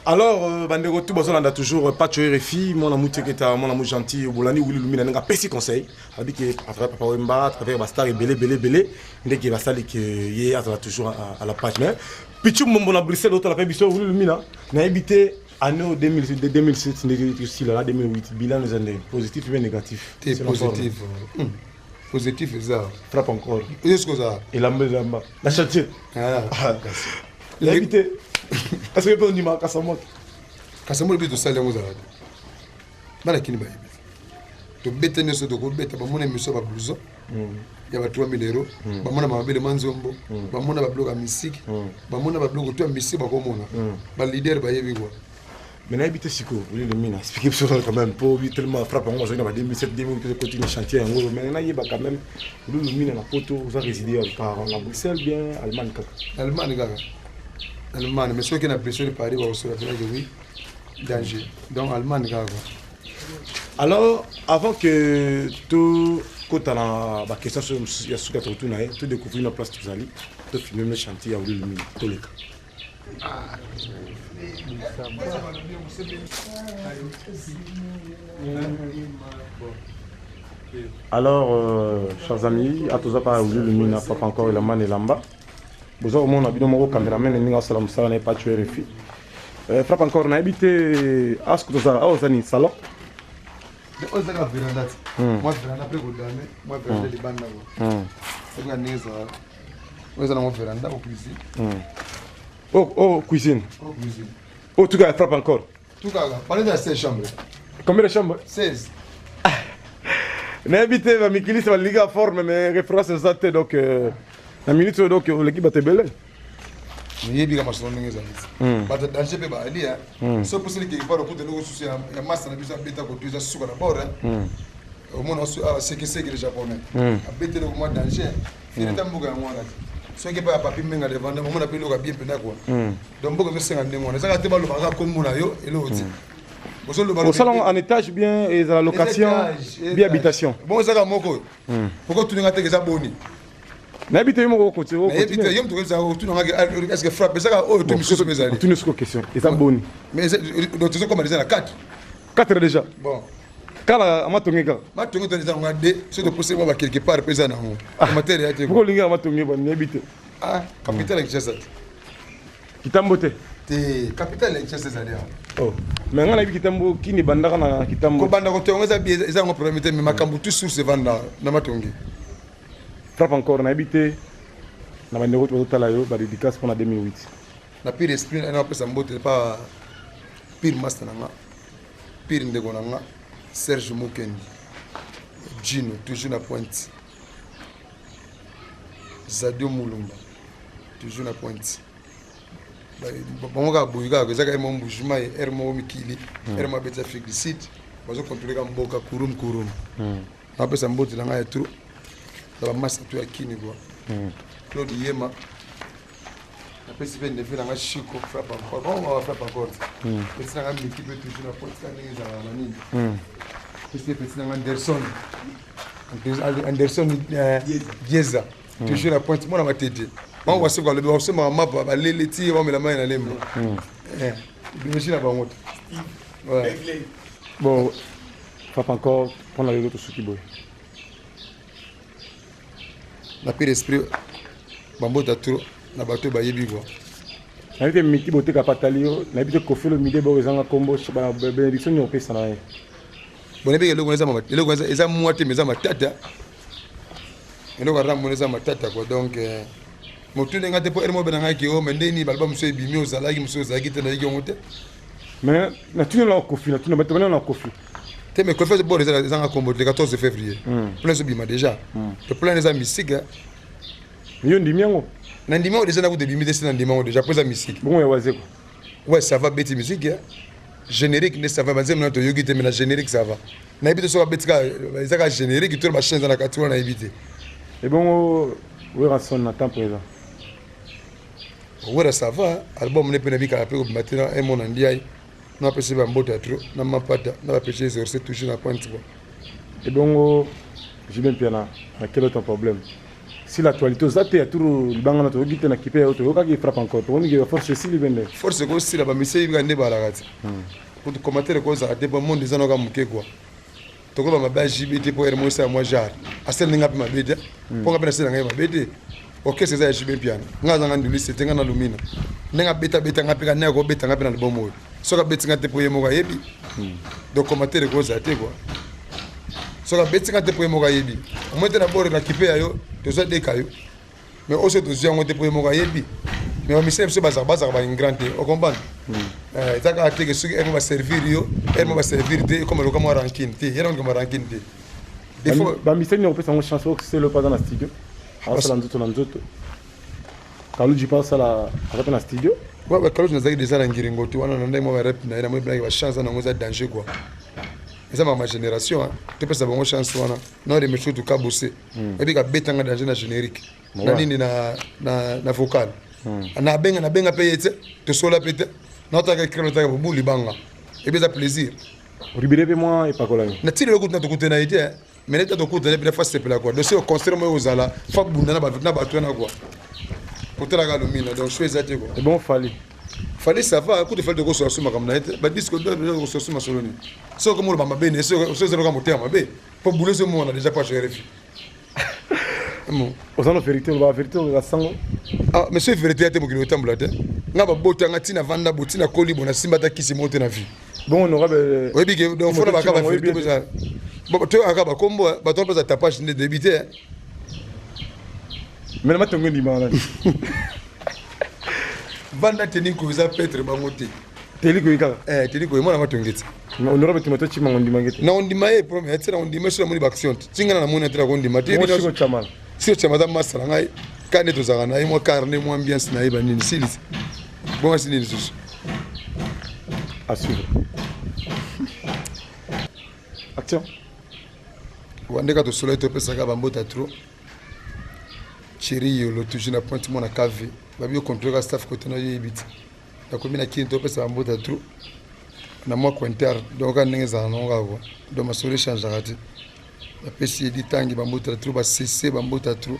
Alors bandeko tu bazolanda toujours Pacho RFI, mwana mutu eketa, mwana mu gentil. Bolandi Willy Lumina ndenge apesi conseil, alobi ke à travers papa Wemba, à travers bastar ebele ebele ebele, ndenge basali ke ye azala toujours à la page. Mais Pichu Mombo na Bruxelles otala mpe biso. Willy Lumina, nayebi te année 2007 ndenge tosila na 2008, bilan eza ndenge positif mpe négatif?
Te, positif, positif eza.
Frappe encore.
Yo soki oza
elamba elamba na chantier, nayebi te est ce que mpe ondimaka kasamoto?
Kasamoto biso tosali yango, ozala te. Bana kini bayebi, tobeta nyonso tokobeta, bamona émission ya bablouson ya ba 3000 euro, bamona bamabele manzombo, bamona babiloko ya misiki, bamona babiloko to ya misiki, bakomona baleader bayebi kua.
Mais nayebi te sikoyo, Willy Lumina, explique biso quand même, po tellement frappe yango bazali na ba 2007, 2008, continue chantier yango. Mais nayeba quand même, Willy Lumina, na poto oza résider par na Bruxelles bien Allemagne kaka?
Allemagne kaka, Allemagne. Mais soki na Bruxelles, Paris, bakosola penake oui, danger. Donc Allemagne kaka quoi.
Alors avant que tokota na baquestion ya suka tokotuna ye, todécouvrir na place tozali, tofilme me chantier ya Willy Lumina, toleka. Alors, chers amis, atoza pa Willy Lumina, papa encore elamba na elamba. Boza komona bino moko cameraman ndenge asala mosala na ye, Pacho RFI. Frappe encore, nayebi te aske tozala awa, oza nini, salon?
Oyo ezaka veranda ti mwa veranda mpe kodame mwa veranda libanda ko soki ndenge ezala. Oyo eza nango veranda o cuisine.
Oh, cuisine.
O cuisine.
Oh, tout cas, frappe encore.
Tout kaka baleza ya 16 chambre.
Combien de chambres?
16.
Nayebi te, bamikilisi balingi forme, mais référence eza te. Donc na minute oyo, donc oleki bato ebele.
Oyebi ka masolo ndenge ezali, bato danger mpe baali. So poseli quelque part, okuta eloko susu ya masa na biso abeta kotu, eza suka na bord. Omona sekeseke le japonais abeta eloko mwa danger, finita mboka yango wana te. Soki epai ya papi Mbenga levanda, omona mpe eloko ya bien mpenza kua. Donc mboka ezosenga ndenge wana, ezaka te balobaka kombo na yo eloko te.
Osala en étage bien ezala location bien habitation.
Bon ezaka moko. Pourquoi tu n'as eza boni?
Nayebi te yo moko okotie.
Nayebi te yo moto okoyebisa otuna nga est-ce que frappe ezaka oyo to misusu mpe ezali.
Otuni siko question eza boni?
Mais donc tozokoma déjà na 4.
4 déjà.
Bon.
Kala matonge kaka.
Matonge to eza nga de soki topose mwa ba quelque part mpe eza nango. Commentaire ya te.
Pourquoi olingi ya matonge boni nayebi te.
Ah, capitale ya Kinshasa te.
Kitambo te.
Te, capitale ya Kinshasa ezali awa.
Oh. Mais nga nayebi Kitambo kini ebandaka na Kitambo.
Kobanda kotonga eza eza yango problème te mais makambo tout source evanda na matonge.
Frappe encore nayebi te na bandeko bazotala yo ba dédicace mpona 2008.
Na pire esprit na napesa mbote pa pire master na nga pire ndeko na nga Serge Mukendi Gino toujours na pointe Zadio Mulumba toujours na pointe bango kaka boye kaka eza kaka mwa mbujima ye aire moko mikili aire moko abeti afrique du sud bazocontrole kaka mboka kurum kurum napesa mbote na ngai ya trop na bamasa to ya kini kua Claude Yema napesi mpe neve na ngai Chico frappe encore bango baba frappe encore pesi na ngai miki mpe toujours na pote ka ndenge ezalaka na nini pesi pesi na ngai Anderson Anderson Dieza toujours na pointe mwana matete bango baseko alobi bakosomaka mapa balele ti bamela mai na lemba bilogie na bango te.
Bon, frappe encore mpona lelo tosuki boye.
Na pire esprit bambota trop na bato bayebi kua.
Nayebi te miki boteka patali yo nayebi te Koffi Olomide boko ezanga nkombo bénédiction nini opesa na ye.
Bon nayebi eloko eloko eza mwa te mais eza matata eloko aramona eza matata quoi donc motu ndenge te mpo ere moko benangaki o me ndeni baloba mosusu ebimi ozalaki mosusu ozalaki te nayiki yango te.
Mais natuni na Koffi natuni bato bana na Koffi
te mais Koffi bord ezanga kombo le 14 février plein ezobima déjà le plein eza mystique.
Yo ndimi yango?
Na ndimi yango déjà nakuta ebimi te si na ndimi yango déjà po eza mystique.
Bongo ya Wazeko?
Ouais, ça va beti musique générique nde ça va banzembo na toyoki te mais na générique ça va nayebi te soki abeti kaka eza kaka générique to na bachaine eza na kati wana nayebi te.
Ebongo Werrason na temps présent?
Wera ça va album ne mpe nabikaka mpe kobima te na emo na ndiai napesi bambote ya trop na mapata na bapesi exorce toujours na pointe quoi.
Ebongo JB Mpiana na quel autre problème si l'actualité oza te ya turu libanga na toyoki te na kipe ya toyokaki frappe encore tokomi ke force esili bende
force ekosila bamise yebika nde balaka te kutu commentaire ekozala te po monde eza noka moke kua tokoba mabe ya JB te po ere mosa ya mwa genre asali ndenge mpe mabe te mpo nga mpe nasali na ngai mabe te orchestre eza ya JB Mpiana nga azanga ndulisi te nga na lumina ndenge abetabeta nga mpe ka ndenge akobeta nga mpe na album oyo soki abeti nga te mpo ye moko ayebi donc commentaire ekozala te kua soki abeti nga te mpo ye moko ayebi omoi te na bord na kipe ya yo tozwa deka yo mais oyo soki tozwi yango te mpo ye moko ayebi mais bamisele biso bazalaka baingrand te ocomprendre eza kaka te ke soki ere baservir yo ere mo baservir te ekoma loka mwa rancune te ye nango rancune te.
Bamisele nini okopesa yango chance okoselo mpo aza na studio asala nzoto na nzoto Kaluji mpe asala aza mpe na studio.
Ouais, Kaluji nazalaki déjà na ngiringo te wana na ndenge mwa barep na ye namoni mpenaki bachance nango eza danger quoi eza mama génération topesa bango chance wana na remercie tout kabose ebi kabetanga danger na générique na nini na vocal nabenga nabenga mpe ye te tosola mpe te naotaka écrit otaka bobu libanga ebi eza plaisir.
Ribire mpe mwa epakolami
na tili eloko tuna tokutana ye te mais neti tokutana mpe fa sepela quoi dossier concert moko ozala fa bunda na bato wana quoi kotalaka lumina donc so eza te quoi.
Et bon Fally?
Fally ça va kutu Fally tokosola so makambo na ye te badisque tokosola so masolo nini soki okomoloba mabe ne so ezaloka motema mabe mpo bulo ezomona déjà po rfi.
Oza na vérité oloba vérité oloba sango.
Ah mais soki vérité ya te mokili otambola te nga babotanga ntina vanda bo ntina koli bo nasimba ata kisi moko te na vie.
Bon honorable
oyebi ke donc fona baka ba vérité boza bon toyokaka bakombo bato wana mpoza tapage nde toyebi te.
Mais na matongo ndima nani?
Vanda teni ko eza petre bango te.
Teli koyi kaka.
Eh teli koyi mwana matongo ti.
Mais honorable Timothée Tshimanga ndima ngete.
Na ondima ye premier ti na ondima so na moni ba action ti. Tinga na moni te na kondima te.
Siko Chamala.
Siko Chamala za masala ngai kane tozalaka na ye mwa carnet mwa ambiance na ye ba nini silisi. Bonga sini lisusu.
À suivre. Action.
Wandeka tosolaki topesaka bambota trop. Thierry Yolo toujours na pointe mwana KV. Babi yo contrôler staff côté na yo yebi ti. Nakomi na kini topesa bambota trop. Na mwa cointer donc kaka ndenge ezalaka nango kaka quoi. Donc masolo echangeaka te. Bapesi Edi Tangi bambote trop, ba CC bambote trop.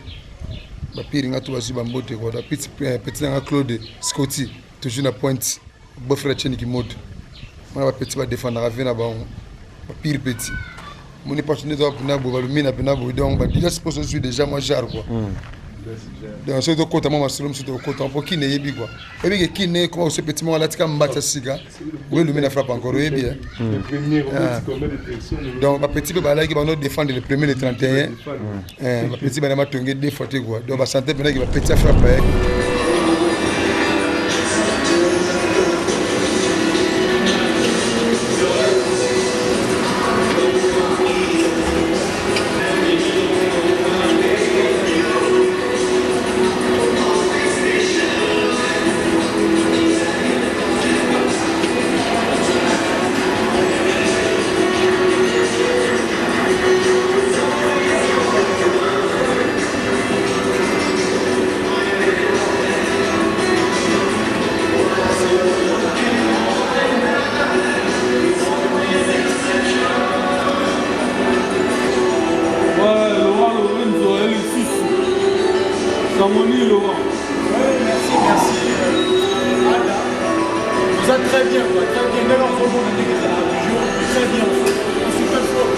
Bapiri nga to bazwi bambote quoi. Donc petit eh, petit na nga Claude Scotty toujours na pointe. Beau frère Cheni Kimoto. Mwana ba petit ba défendaka vie na bango. Ba pire petit. Moni pacho nde toza pena boye balumina pena boye donc ba déjà suppose ozwi déjà mwa genre quoi. Donc soki tokota mwa masolo mosusu tokota mpo kine eyebi quoi. Oyebi ke kine ekoma kose petit moko alatika mbati ya sika oye lumina frappe encore oyebi eh. Ah. Donc ba petit mpe balaki bano défendre le premier le 31 eh, ba petit bana matonge deux fois te quoi. Donc ba santé pena ke ba petit ya frappe bayaki.
Ouais, Laurent Lorenzo, elle est lisusu. Sango nini Laurent?
Ouais, merci, merci. Euh, Ada. Vous êtes très bien, quoi. Très bien. D'ailleurs, on voit ndenge ezalaka toujours. Très bien. On super fort.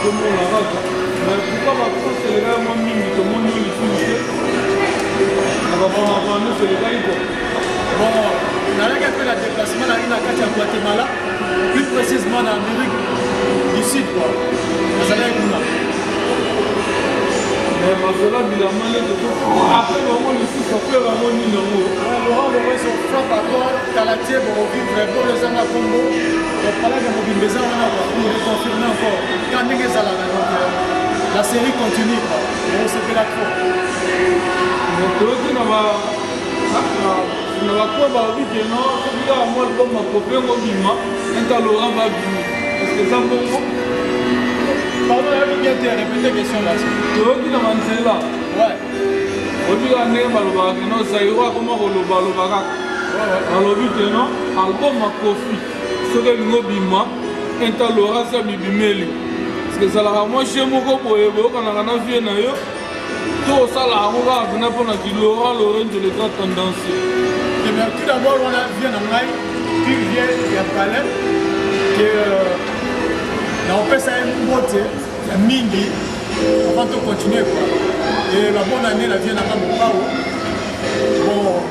Tomona kaka. Mais pourquoi ba France elekaki mwa mingi tomoni yo lisusu te? Na ba bana nyonso elekaki quoi.
Bon, nayaki mpe na déplacement nayaki na kati ya Guatemala, plus précisément na Amérique du Sud, quoi. Nazalaki kuna.
Mais masolo ya bilamba nde après bango lisusu après bango nini yango?
Laurent Lorenzo frappe encore kala tie bokovivre bolo ezanga kombo palaka mobimba eza wana quoi pour reconfirmer encore ka ndenge ezalaka. Donc la série continue quoi, bokosepela trop.
Toyoki na ba na bakoa balobi ke non, soki kaka mwa album makope yango bima enta Laurent babimi, parce que eza bongo?
Pardon, nayoki bien te, répétez question là.
Toyoki na banzela.
Ouais.
Oyebi kaka ndenge balobaka ke non, Zairo akoma kolobaloba kaka, balobi ke non, album makofi soki elingi obima enta Laurent si abibimeli, parce que ezalaka mwa jeu moko boye boyokanaka na vie na yo to osala yango kaka mpena mpona ki Laurent Lorenzo le grand tendancier.
Eh bien, tout d'abord wana vie na ngai pire vie ya palais ke naopesa ye mbote ya mingi avant to continuer quoi. Et la bonne année la vie na nga mopao. Bon,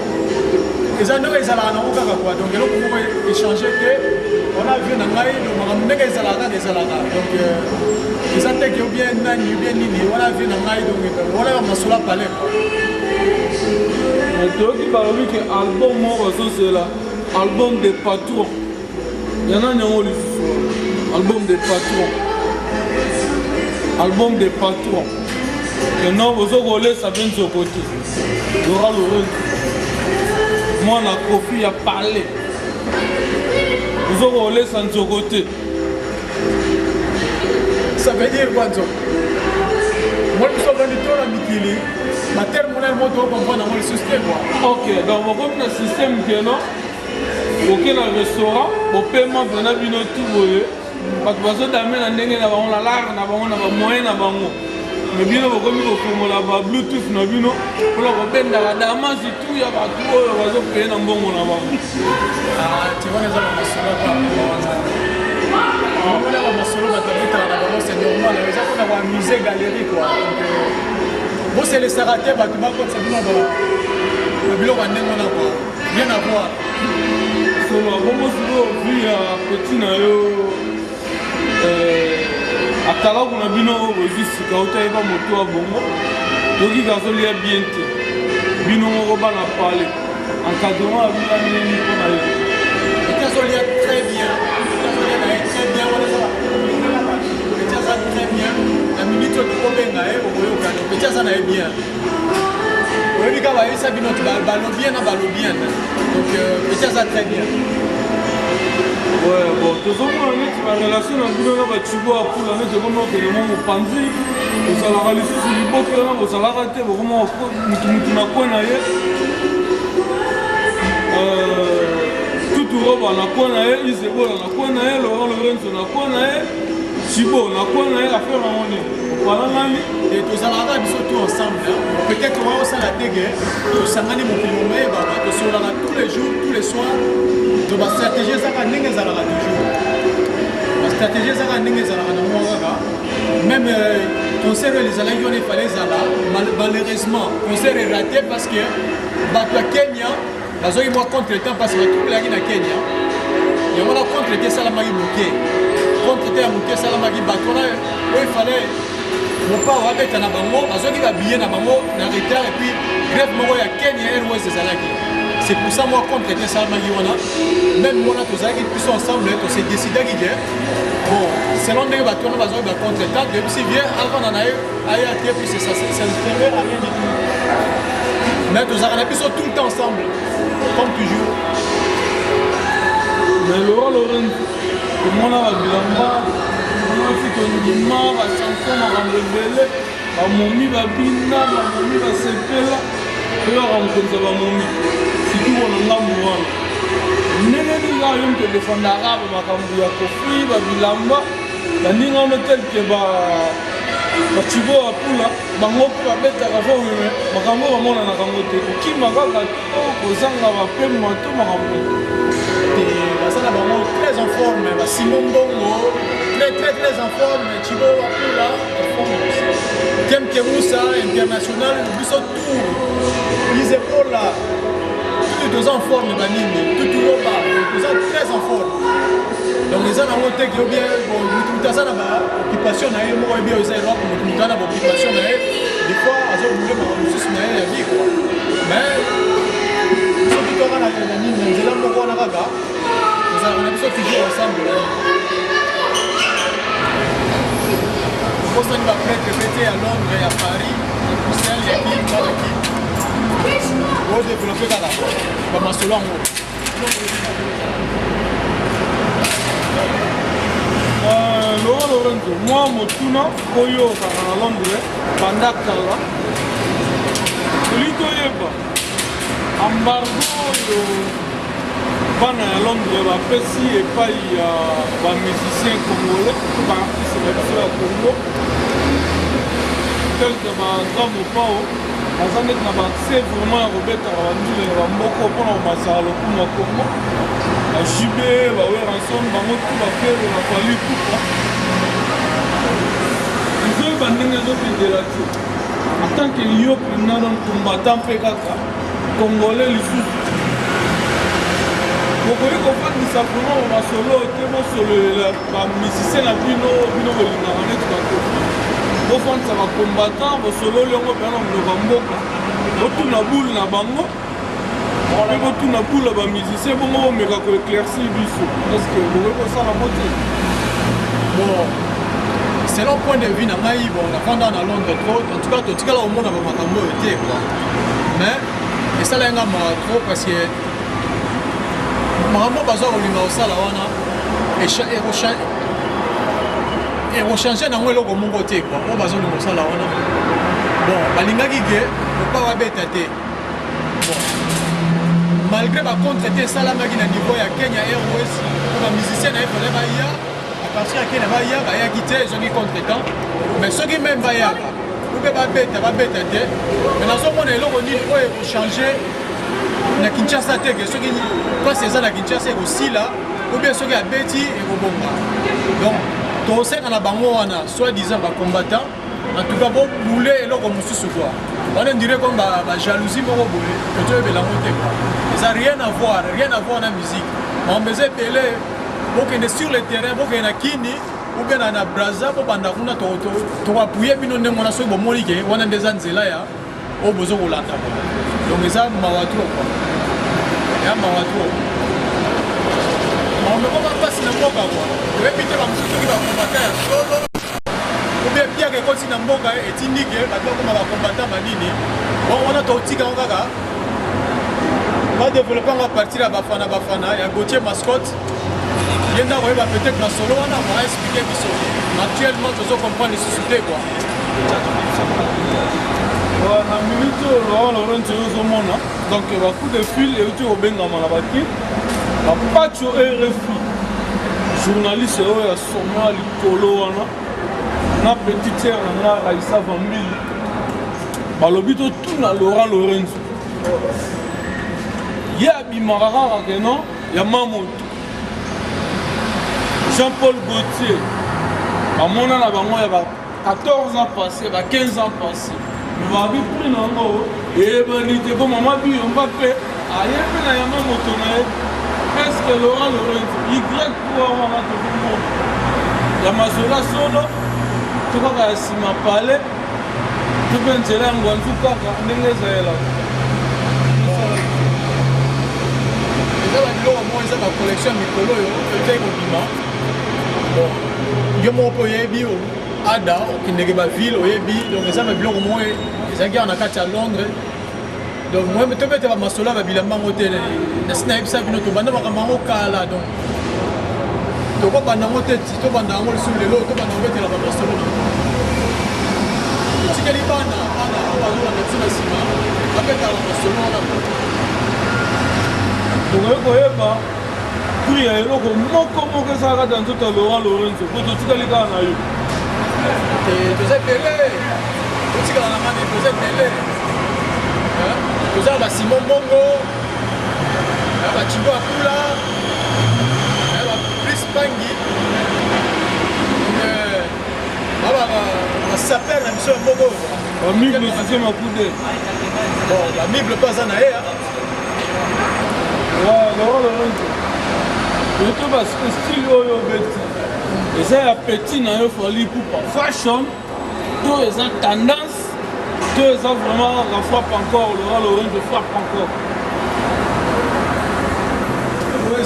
eza ndenge ezalaka nango kaka quoi. Donc eloko moko échange te, wana vie na ngai. Donc makambo ndenge ezalaka kaka ezalaka. Donc eza te ke ou bien nani ou bien nini, wana vie na ngai. Donc wana ya masolo ya palais quoi.
Toyoki balobi ke album moko bazozela, album de patron ya nani yango lisusu? Album de patron, album de patron ke non, bozo kolesa mpe nzoko te. Laurent Lorenzo mwana Kofi ya palais, bozo kolesa nzoko te.
Ça veut dire quoi nzoko? Moi biso avandi to na mikili baterme wana moto ocomprendre yango lisusu te quoi.
Ok, donc bokomi na système ke non, oke na restaurant bopema mpena bino tu boye, bato bazodame na ndenge na bango, na lare na bango, na bamoyen na bango, me bino bokomi kofongola ba bluetooth na bino mpona kobendaka damage tu ya bato oyo bazopeye na mbongo na bango.
Ti wana eza bamasolo wana, bamasolo bato babetaka na bango, c'est normal, eza mpona koamuse galerie quoi. Donc boselesaka te bato bakotisa bino babiloko ya ndenge wana quoi, rien à voir.
Solo bongo sikoyo vi ya petit na yo atalaku na bino oyo bozwi sika otayeba moto ya bongo, toki kazolia bien te. Bino moko bana pale, encadrement ya bino ndenge mpo na ye?
Petit azolia très bien, petit azolia na ye très bien. Wana eza petit aza très bien. Na minute oyo tokobenga ye, okoyoka. Donc petit aza na ye bien. Oyebi kaka bayebisa bino ti balobien na balobien. Donc petit aza très bien.
Ouais, bon, tozomona neti barelation na bino na bachibo ya pula neti ekomi okende mwa mopanzi, ozalaka lisusu liboke wana bozalaka te, bokoma mutu mutu na kwe na ye. Tutu Tutu Roba na coin na ye, Isebola na coin na ye, Laurent Lorenzo na coin na ye, Chibo na coin na ye, affaire yango nini? Opalangani?
Et tozalaka biso tout ensemble, hein. Peut-être oya osala te ke tosangani mokili momayebaka, tosololaka tous les jours, tous les soirs. To bastratégie ezaka ndenge ezalaka toujours, bastratégie ezaka ndenge ezalaka na mwa kaka même concert oyo ezalaki wana efale ezala. Malheureusement concert eraté parce que bato ya Kenya bazwaki mwa contre temps, parce que batroublaki na Kenya. Yango wana contre te esalamaki moke, contre te ya moke esalamaki. Bato wana oyo efale Mopao abeta na bango bazwaki babillet na bango na retard, et puis grève moko ya Kenya Airways ezalaki. C'est pour ça mwa contre te esalamaki wana. Même wana tozalaki biso ensemble, tose décidaki ke bon, selon ndenge bato wana bazwaki bacontre temps, toyebisi vie avanda na ye aya te, puis ça ne servait à rien du tout. Mais tozalaka na biso tout le temps ensemble comme toujours.
Mais Laurent Lorenzo, tomona babilamba, tomona tondima bachanson, makambo ebele, bamomi babina, bamomi basepela, toyoka mokonzi ya bamomi, surtout mpona ngambo wana. Ndenge nini kaka yo moto odefendaka makambo ya Kofi, babilamba, baninga wana tel ke bachibo bapula bango mpe babetaka fo, meme makambo oyo bamonanaka yango te, kokima kaka to kozanga bapema to makambo?
Te, baza na bango très en forme. Basimo mbongo très très très en forme, Chibo Wapula en forme, Kemke Musa international, biso tour Izepola, tout toza en forme, banini Tuturoba toza très en forme. Donc eza nango te ke obien bon, mutu mutu aza na baoccupation na ye moko, oyebi eza Europe, mutu mutu aza na baoccupation na ye, des fois azobule makambo mosusu na ye ya vie quoi. Mais soki toka na nini, na nzela moko wana kaka tozalaka na biso toujours ensemble na nini. Okosani baprêtre pe te ya Londres, ya Paris, ya Bruxelles, ya Kin, bana Kin odéveloppe kaka bamasolo yango.
Laurent Lorenzo, mwa motuna oyo ozalaka na Londres banda kala, tolingi toyeba embargo oyo bana ya Londres bapesi epai ya bamusicien congolais to baartiste na biso ya Congo, tel que bagrand Mopao, baza neti na baaccès vraiment ya kobetaka bandule na bamboka mpona komasaka lokumu ya Congo, baJB, baWerrason, bango tu, baFerre, baFally Ipupa. Ezoyeba ndenge ezokendela te. En tant que yo mpenza donc combattant mpe kaka congolais lisusu, bokoki kofandisa vraiment masolo te, bosololela bamusicien na bino, bino bolingaka neti baKofi, bofandisa bacombattant, bosololi yango mpenza na monoko ya mboka, botuna boule na bango mpe botuna boule ya bamusicien, bongo bomeka koéclaircir biso. Est ce que bokoki kosala ngo te?
Bon, selon point de vue na ngai, bon, nafanda na Londres trop, en tout cas totikala komona bamakambo oyo te quoi. Mais esalaki nga mawa trop, parce que makambo baza kolinga kosala wana ekochange nango eloko moko te quoi. Oyo bazolinga kosala wana, bon, balingaki ke opa babeta te. Bon, malgré bacontre te esalamaki na niveau ya Kenya Airways po bamusicien na ye fale baya à partir ya Kenya, baya, bayaki te, ezongi contre temps. Mais soki même bayaka ube babeta, babeta te, mais nazomona eloko nini oyo ekochange na Kinshasa te, ke soki mpasi eza na Kinshasa ekosila, ou bien soki abeti ekobonga. Donc tosenga na bango wana soit disant bacombattant, en tout cas bobule eloko mosusu quoi. Wana ndire comme bajalousie moko boye, totoyebela yango te quoi. Eza rien à voir, rien à voir na musique. Makambo eza ebele, bokende sur le terrain, bokende na Kini ou bien na Braza, bobanda kuna, tokoappuye bino ndenge wana. Soki bomoni ke wana nde eza nzela ya oyo bozo kolanda quoi. Donc eza mawa trop quoi, ya mawa trop. Makambo ekoma mpasi na mboka quoi. Toyebi te bamosusu soki bakombata ya solo ou bien piaka ekoti na mboka etindi ke bato bakoma bakombata manini. Bon, wana totika yango kaka, badéveloppe yango à partir ya Bafana Bafana ya Gautier Mascotte. Ye nde akoyeba peut-être masolo wana, aexplike biso. Actuellement tozo comprendre lisusu te quoi.
Na minute oyo, Laurent Lorenzo, oyo ozomona donc bacoup de fil euti kobengama na bakili. Bapacho RFI, journaliste oyo ya sommet ya likolo wana na petite sœur na nga Raissa Vambili balobi totuna Laurent Lorenzo ye abimaka kaka ke non ya mamoto Jean-Paul Gaultier bamona na bango ya ba 14 ans passé ba 15 ans passé babi prix na yango eyebani te po mama biyomba mpe aye mpe na yama moto na ye estce laurent lorenzo y3 wana tokomona ya mazola solo to kaka ya nsima pale to mpe nzela ya ngwanzu kaka ndenge ezalelaka
eza babiloko moko eza bacollection ya mikolo oyo etaki kobima bon yo moko mpe oyebi ada okendeke baville oyebi donc eza ba biloko moko ezalaki awa na kati ya londres donc moi tobeta bamasolo ya babilamba yango te nasi nayebisa bino tobanda makambo yango kala donc tokobanda yango te ti tobanda yango lisusu lelo tobanda kobetela bamasolo na totikeli bana bana oyo bazolanda biso na nsima babetaka bamasolo wana.
Tokoki koyeba prix ya eloko moko moko ezalaka kati ya nzoto ya Laurent Lorenzo po totikali kaka na yo.
Te toza ebele, totikala na ngani, toza ebele. Toza na basimon mbongo, na bachibo akula, na bapris pangi, basaper na biso ya moko.
Bamible susie makude.
Bon, bamible mpe aza na ye.
Laurent Lorenzo, yoto ba style oyo obeti eza ya petit na yo Fally Ipupa fashion to eza tendance to eza vraiment kaka frappe encore Laurent Lorenzo frappe encore.
Oyo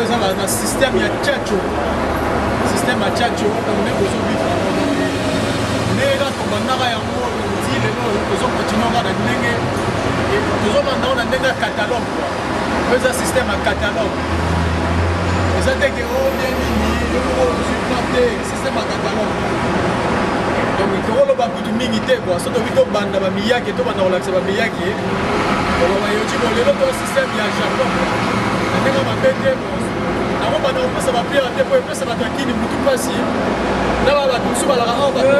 eza na système ya Tchatcho, système ya Tchatcho, donc nde bozobika ndenge kaka tobandaka yango ti lelo tozokontinue kaka na ndenge tozobanda yango na ndenge ya catalogue kua. Oyo eza système ya catalogue, eza te ke obie nini yo moko ozwi pa te, système ya catalogue. Donc tokoloba kutu mingi te kua, so toki tobanda bamiyake, tobanda kolakisa bamiyake koloba yoji bo lelo to système ya Japon kua na ndenge mabe te. Nakobanda kopesa bapriere te po epesa bato ya kini mutu mpasi na ba bato mosusu balaka awa bato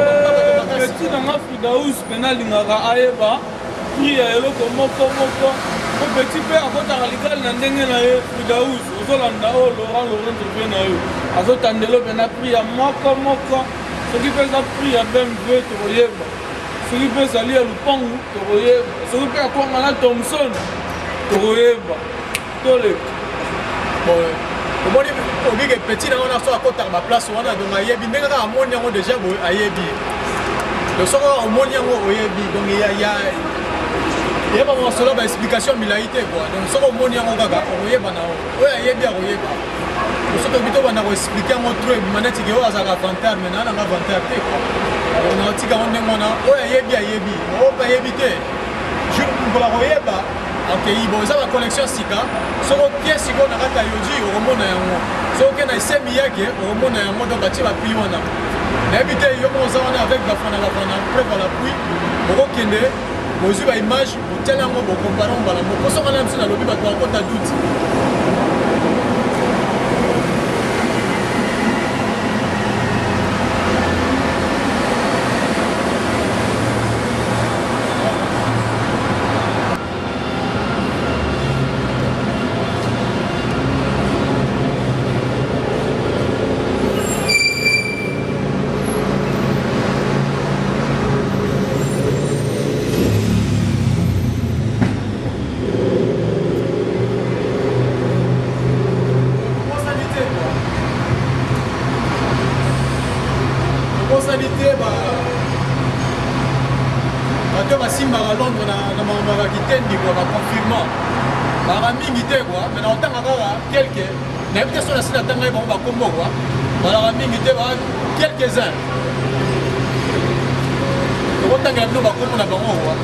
makasi.
Petit na nga Fridaus mpe nalingaka ayeba prix ya eloko moko moko po petit mpe akotaka likali na ndenge na ye. Fridaus ozolanda oyo Laurent Lorenzo mpe na yo azotandelo mpe na prix ya moko moko, soki mpe eza prix ya BMW tokoyeba, soki mpe ezali ya lupangu tokoyeba, soki mpe akwanga na Thomson tokoyeba. Toleka.
Bon, omoni obike petit na wana so akotaka baplace wana, donc ayebi ndenge kaka amoni yango déjà boye ayebi. Donc soki omoni yango oyebi, donc yeba masolo ba explication milai te quoi. Donc soki omoni yango kaka okoyeba na oyo ayebi akoyeba. Soki tobi tobanda koexplike yango trop ebima neti ke oyo azalaka vantard, mais naa nanga vantard te quoi. Donc naotika yango ndenge wana, oyo ayebi ayebi, oyo mpe ayebi te jour mokolo akoyeba. Akei bon, eza ba collection sika, soki okie sikoyo na kati ya yoji okomona yango, soki oke na esemi yake okomona yango. Donc batie ba prix wana, nayebi te yo moko oza wana avec bafana bafana preuve à l'appui, bokokende bozwi ba image botiali yango bokompare mbala moko. Soki na biso nalobi bato bakota doute. Tobosani te bato basimbaka Londres na makambo ya kitendi kua baconfinement baka mingi te kua, mais naotanga kaka quelque, nayebi te so nasi natanga ye bango bakombo kua, balaka mingi te, ba quelques uns tokotangela bino bakombo na bango kua.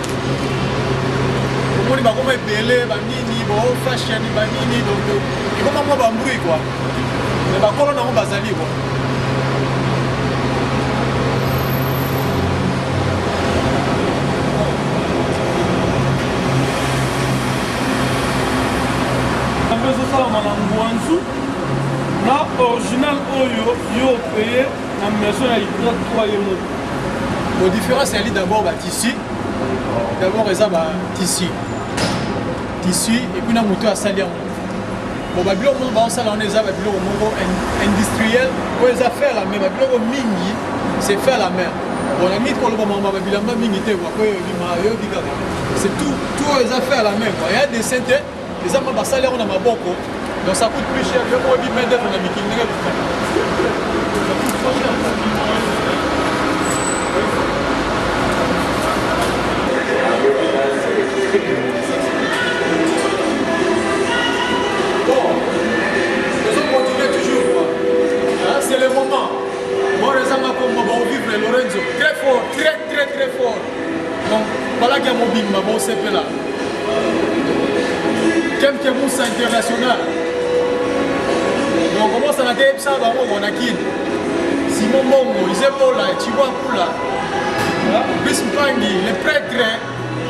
Omoni bakoma ebele banini bo fashion banini, donc ekoma mwa bambrui kua, mais bakolo nango bazali kua.
tissu na original oyo yo opaye na maison ya Hydra 3 ye moko?
Bon, différence ezali d'abord ba tissu, d'abord eza ba tissu tissu et puis na moto asali yango. Bon, ba biloko moko baosala wana eza ba biloko moko industriel oyo eza fait à la main. Ba biloko mingi c'est fait à la main. Bon, na mingi koloba makambo ya bilamba mingi te quoi, po ebima yobi kaka. C'est tout, tout oyo eza fait à la main quoi. Ya dessin te, eza ma basali yango na maboko. Donc ça coûte plus cher. Yo moko oyebi main d'œuvre na mikili ndenge ça coûte trop cher. Bon, tozo continuer toujours quoi. Hein, c'est le moment. Bon, eza makombo ba vivre Lorenzo très fort, très très très fort. Donc, balaki ya mobimba bosepela. Kemke Moussa international. Donc, kobosana te yebisa bango kona kin. Simon Mbongo, Isebola, Chibwa Kula, Bis Mpangi, les prêtres,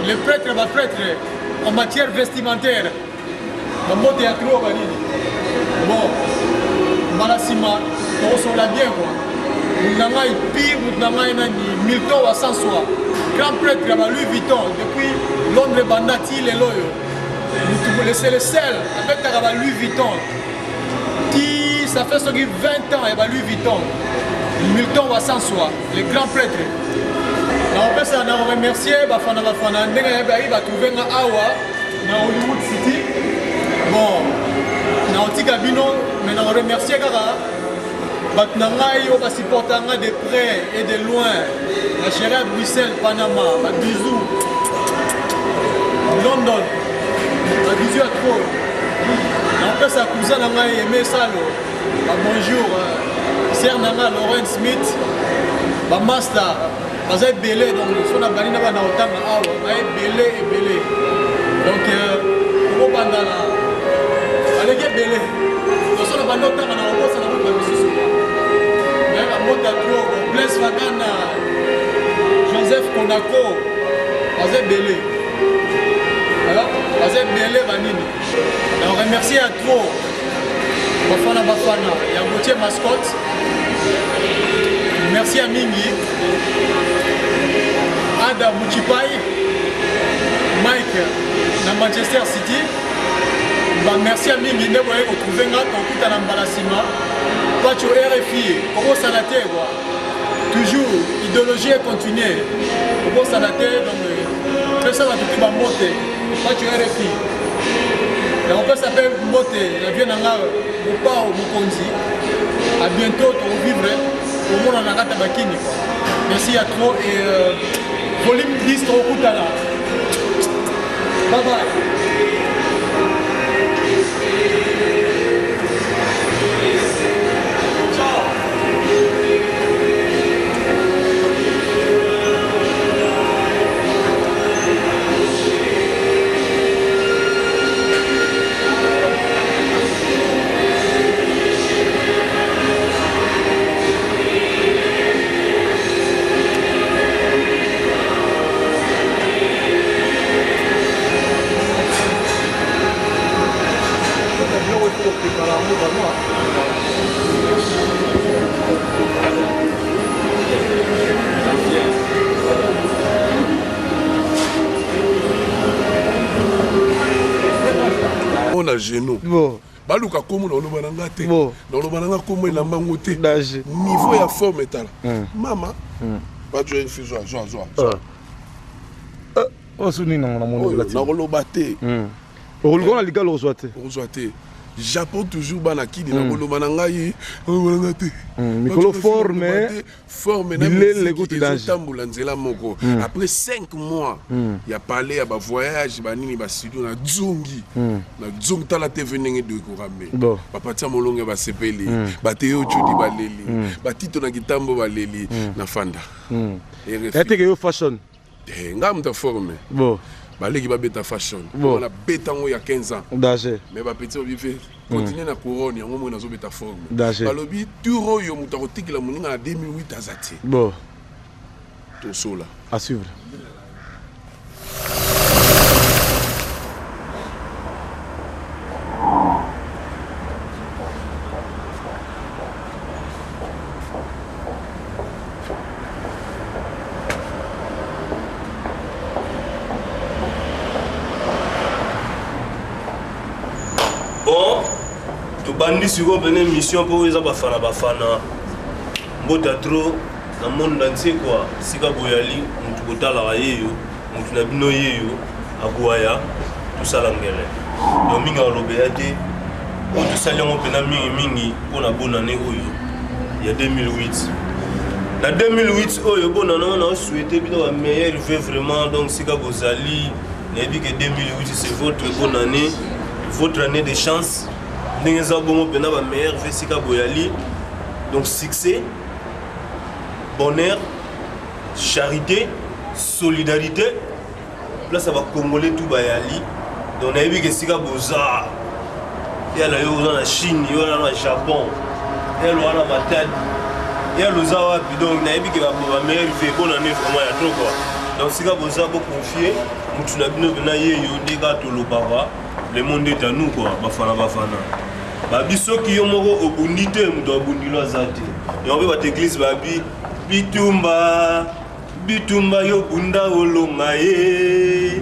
les prêtres ba prêtres en matière vestimentaire. Bambote ya trop banini. Bon, mbala nsima tokosola bien quoi. Moto na ngai pire, moto na ngai nani Milton Wasanswa, grand prêtre ya ba Louis Vuitton depuis Londres banda ti lelo oyo. Moto c'est le seul abetaka ba Louis Vuitton ti ça fait soki 20 ans ya ba Louis Vuitton. Milton Wasanswa, le grand prêtre. Nakopesa na remercier bafana bafana ndenge bayi batrouve nga awa na Hollywood City. Bon, nakotika bino mais na remercier kaka bato na ngai oyo basupporta nga de près et de loin, na chérie à Bruxelles, Panama, ba bisous, London, ba bisous ya trop. Nakopesa cousin na ngai Aimé Salo ba bonjour, sœur na ngai Lauren Smith, ba master baza ebele. Donc so na bandi na bana kotanga awa ba ebele ebele, donc tokobanda na baleki ebele. Donc so na bandi otanga na kobosana moto misusu, mais bamota trop. Blaise Fagana, Joseph Konako, baza ebele, baza ebele banini. Na remercier ya trop bafana bafana ya Gauthier Mascotte, merci ya mingi. Ada Muchipai, Mike na Manchester City, ba merci ya mingi nde boye kotrouve nga. Tokutana mbala nsima. Pacho RFI, kobosana te quoi, toujours idéologie continue, kobosana te. Donc pesa bato te bambote. Pacho RFI, nakopesa mpe mbote na vie na nga Mopao Mokonzi. À bientôt, tokovivre komona na kati ya bakini quoi. Merci ya trop et volume 10 tokokutana. Bye bye. Ciao.
Na genou baluka kombo na oloba na nga te, na oloba na nga kombo elamba ngo te. Niveau ya forme, etala mama bajo fi, zwa zwa zwa.
Oyo nini nango namoni?
Nakoloba te.
Okoluka na likalo, ozwa te.
Okozwa te. Japon toujours bana kini, nakoloba na ngai, nakoloba na nga te.
Mikolo forme.
Forme na musique ezotambola nzela moko. Après 5 mois ya palais ya bavoyage banini bastudio, na dzongi, na dzongi. Tala TV ndenge do ekorambe, bapatia molonge basepeli, bateyo cudi baleli, batito na kitambo baleli na fanda.
Yateke yo fashion.
Ngai moto aforme baleki babeta fashion wana, beta yango ya 15 ans.
Danger.
Mais bapeti babi fe continue na couronne yango moi nazobeta forme. Balobi tour oyo moto akotikela moninga na 2008 aza te.
Bon.
Tosola.
À suivre.
Tobandi sikoyo pene mission mpo eza bafana bafana. Mbota trop na monde entier quoi. Sika boyali mutu botalaka yeyo, mutu na bino yeyo aguaya tosala ngele. Donc mingi alobela te. Oyo tosali yango mpena mingi mingi mpo na bonne année oyo ya 2008. Na 2008 oyo bonne année na souhaiter bino ba meilleurs vœux vraiment donc sika bozali nayebi que 2008 c'est votre bonne année, votre année de chance. Ndenge eza bongo mpena ba meilleurs vœux sika boyali. Donc succès, bonheur, charité, solidarité, place ya ba Congolais tout bayali. Donc nayebi ke sika boza yala yo oza na Chine, yo oza na Japon, yala oza na Matadi, yala oza wapi. Donc nayebi ke ba meilleurs vœux, bonne année vraiment ya trop quoi. Donc sika boza bo confier mutu na bino pena yeyo nde kaka tolobaka le monde est à nous quoi, bafana bafana. Babi soki yo moko obundi te moto abundilo aza te. Yango mpe bato eglise babi bitumba bitumba yo bunda olonga ye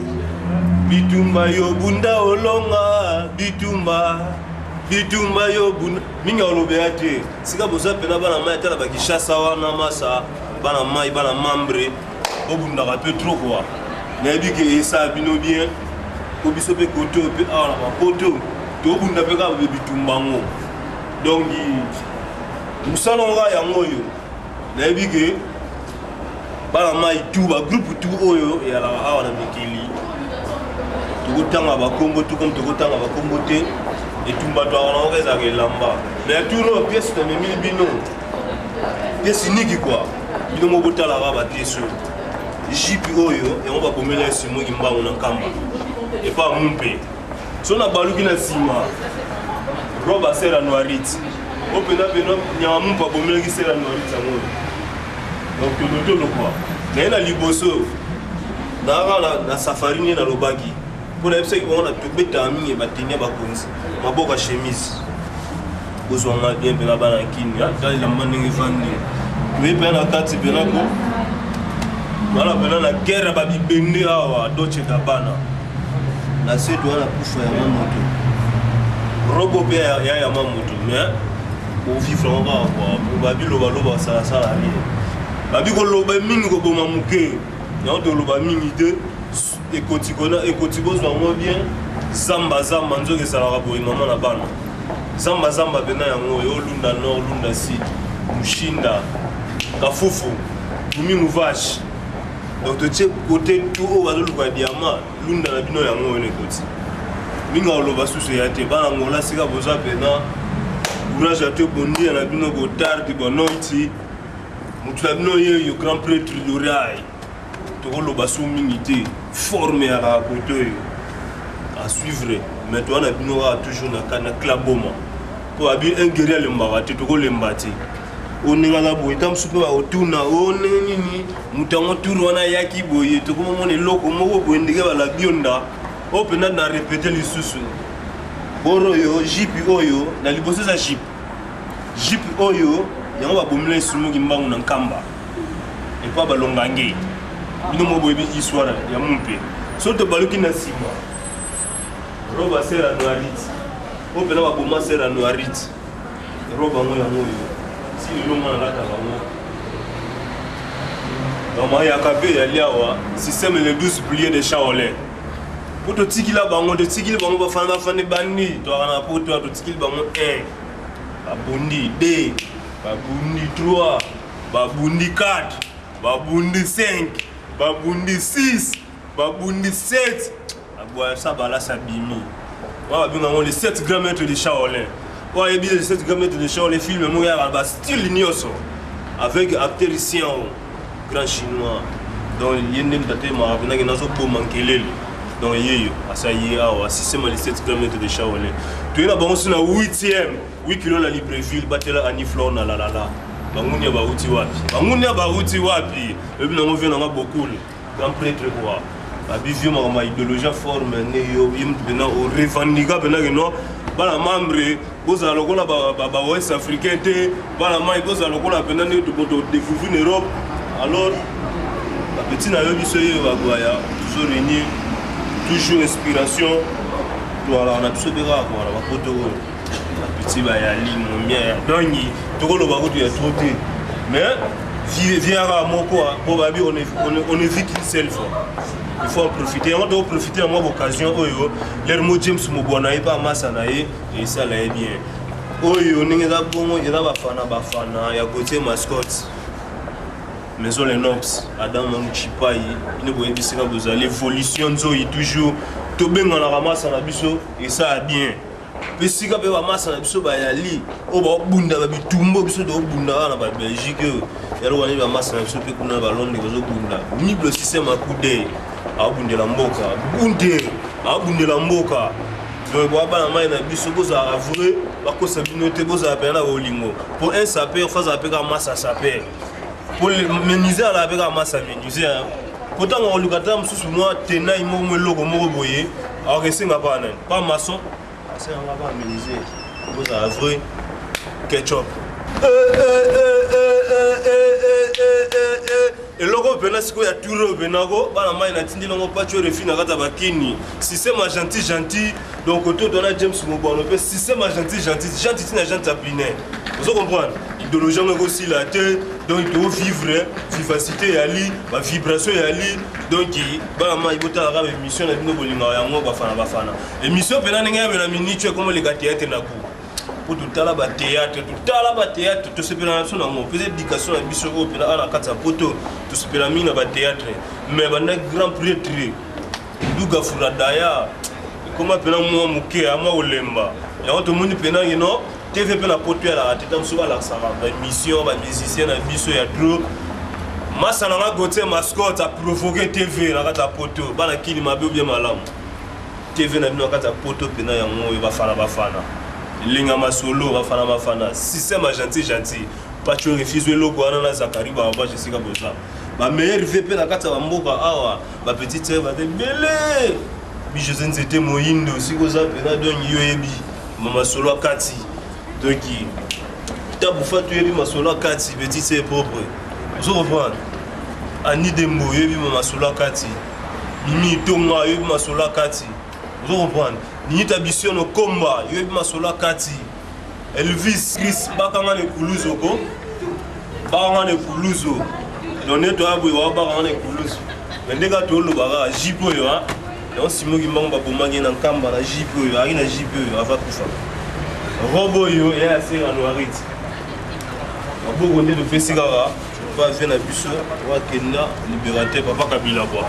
bitumba yo bunda olonga bitumba bitumba yo bunda mingi alobela te sika boza mpena bana mai ata na bakishasa wana masa bana mai bana mambre bobundaka mpe trop kua nayebi ke esala bino bien po biso mpe kote oyo mpe awa na bapoto tobunda mpe kaka bitumba yango donc mosala yango kaka yango oyo nayebi ke bana mai tu bagroupe tu oyo eyalaka awa na mikili tokotanga bakombo tu comme tokotanga bakombo te etumba twaka nango kaka ezalaka elamba mais tour oyo pièce namemili bino pièce niki kua bino moko botalaka bapièce oyo jipe oyo yango babomela ye simo kimbangu na nkamba epa mumpe so nabaluki na nsima robe asera noirite oyo mpenza pena nyama mumpe abomelaki sera noirite yango oyo donc tolotolo kua naye na liboso nayaka na safari nde nalobaki mpo nayebisaki bango na tobetaka mingi bateni ya bakonzi maboko ya chemise bozwa nga bien mpena bana kini ata elamba ndenge evandi toye mpena na kati mpena ko wana mpena na guerre ya babibende awa Dolce Gabbana na se toya na kufa ya ma moto robo mpe ya ya ma moto mais bovivre yango kaka kua po babilobaloba basalasala rien babi koloba mingi koboma moke yango toloba mingi te ekoti kona ekoti bozwa yango bien zamba zamba nzoka ezalaka boye mama na bana zamba zamba pena yango oyo lunda nord lunda sud mushinda kafufu bumi muvage donc totie kote tout oyo bazoluka diama lunda na bino yango oyo na ekoti mingi akoloba susu eya te bana ngola sika boza pena courage ya te bondia na bino botarde bonoiti motu na bino yeyo grand prêtre dorai tokoloba so mingi te forme ya kaka kote oyo à suivre mais toza na bino kaka toujours na, na club boma mpo abi un guerrier alembaka te tokolemba te oyo ndenge aza boye ntango mosusu mpe bakotuna oyo ndenge nini moto yango tour wana ayaki boye tokomomona eloko moko boye ndenge balabionda oyo mpenza na repete lisusu boro oyo jipe oyo na liboso eza jipe jipe oyo yango babomela esumuki mbangu na nkamba epa balongange bino moko boyebi histoire ya mumpe so tobaluki na nsima roba sera noirite oyo mpena baboma sera noirite robe yango yango oyo si lelo nga nalataka yango donc mayaka mpe eyali awa système le 12 plié de shaolin mpo totikila bango totikili bango bafana bafani bandi toyaka na poto totikili bango 1 babundi 2 babundi 3 babundi 4 babundi 5 babundi 6 babundi 7 abwasa balasi abimi wana babenga yango les 7 grands maîtres de shaolin oyo ayebi les 7 grands maîtres de shaolin film moko ya bastyle nyonso avec acteur sien grand chinois donc ye nde moto atelemaka mpenaki nazoboma nkelele donc yeyo asa ye awa système ya les 7 grands maîtres de shaolin toye na bango si na 8e 8 kilo na libreville batela ani flore na lalala bangunia bauti wapi bangunia bauti wapi oyebi nango vie nanga bokulu grand prêtre quoi babi vieux makambo ya idéologie forme nde yo ye motu mpena orevendika mpena ke non bana membre bozala lokola baouest africain te bana mai bozala lokola mpena nde todécouvrir na europe alors bapeti na yo biso yeyo bagwaya toujours réunir toujours inspiration toalaka na biso mpe kaka koala bapoto oyo. Bapeti bayali momia donc tokoloba kutu ya trop te, mais vie kaka moko po babi on ne vit qu'une seule fois, il faut en profiter. Yango tokoprofite na mwa occasion oyo lermo James Mobwana ye mpe amasa na ye esala ye bien. Oyo ndenge eza bongo, eza bafana bafana ya Gautier Mascotte, Maison Lenox, Adam Mamuchipai, bino boyebi esika bozali. Évolution nzoi toujours tobenganaka masa na biso esala bien. Mpe esika mpe bamasa na biso bayali oyo baobunda babitumbo, biso tobunda kaka na babelgique oyo yaloko nini, bamasa na biso mpe kuna na balondre bazobunda. Mible système akude aobundela mboka, bunte aobundela mboka. Donc boa bana mai na biso, bozalaka vrai, bakosa bino te, bozala mpena na bolingo. Mpo un saper fo azala mpe kaka masa saper, mpo menuisier alaka mpe kaka masa menuisier. Mpo ntango akoluka ata mosusu mwa tenai moko mwa eloko moko boye, akokesenga pa nani? Pa maçon, asenganga pa menuisier. Bozala vrai ketchup. Eloko mpena sikoyo ya tour oyo mpenako bana mai natindi nango pacho refi na kati ya bakini, système ya gentil gentil. Donc oto tona James Mobwano mpe système ya gentil gentil, gentil ntina gentil ya pine, ozo comprendre idéologie yango ekosila te. Donc tovivre vivacité eyali, bavibration eyali. Donc bana mai, botalaka baémission na bino bolingaka yango, bafana bafana émission mpena ndenge yabe na minute ekomoleka théâtre na cour, mpo totala batéâtre, totala batéâtre, tosepela na biso nango mpe éducation na biso oyo mpena awa na kati ya poto. Tosepela mingi na batéâtre, mais banda grand prêtre Duga Furadaya ekoma mpena mwa moke ya mwa kolemba yango. Tomoni mpena kino TV mpe na poto yalaka te, ta mosusu balakisaka baémission bamusicien na biso ya trop. Masa na nga Gautier Mascotte aprovoke TV na kati ya poto. Bana kini mabe obie malamu, TV na bino na kati ya poto mpena yango oyo. Bafana bafana elenga masolo, bafana bafana système ya gentil gentil, Pacho refuse eloko wana na Zakari Babash. Esika boza bameilleur vie mpe na kati ya bamboka awa, bapetite sœur baza ebele, bijose nzete moyindo sikoyo oza mpena. Donc yo oyebi masolo ya kati, donc tabu fatu oyebi masolo ya kati, petite sœur propre, ozo comprendre. Ani Dembo oyebi masolo ya kati, Mimi Tonga oyebi masolo ya kati, ozo comprendre. Ninita Bisiono Komba oyebi masolo ya kati. Elvis Chris bakanga na ekuluzu, ko bakanga na ekuluzu. Donc nde toya boye, bakanga na ekuluzu, me nde kaka toloba kaka jipe oyo yango simoki mbango babomaki na nkamba na jipe oyo ayaki na jipe oyo ava kufa, robe oyo ya ya sera noirite maboko nde topesi kaka po avie na biso wakenda libérateur papa Kabila kua.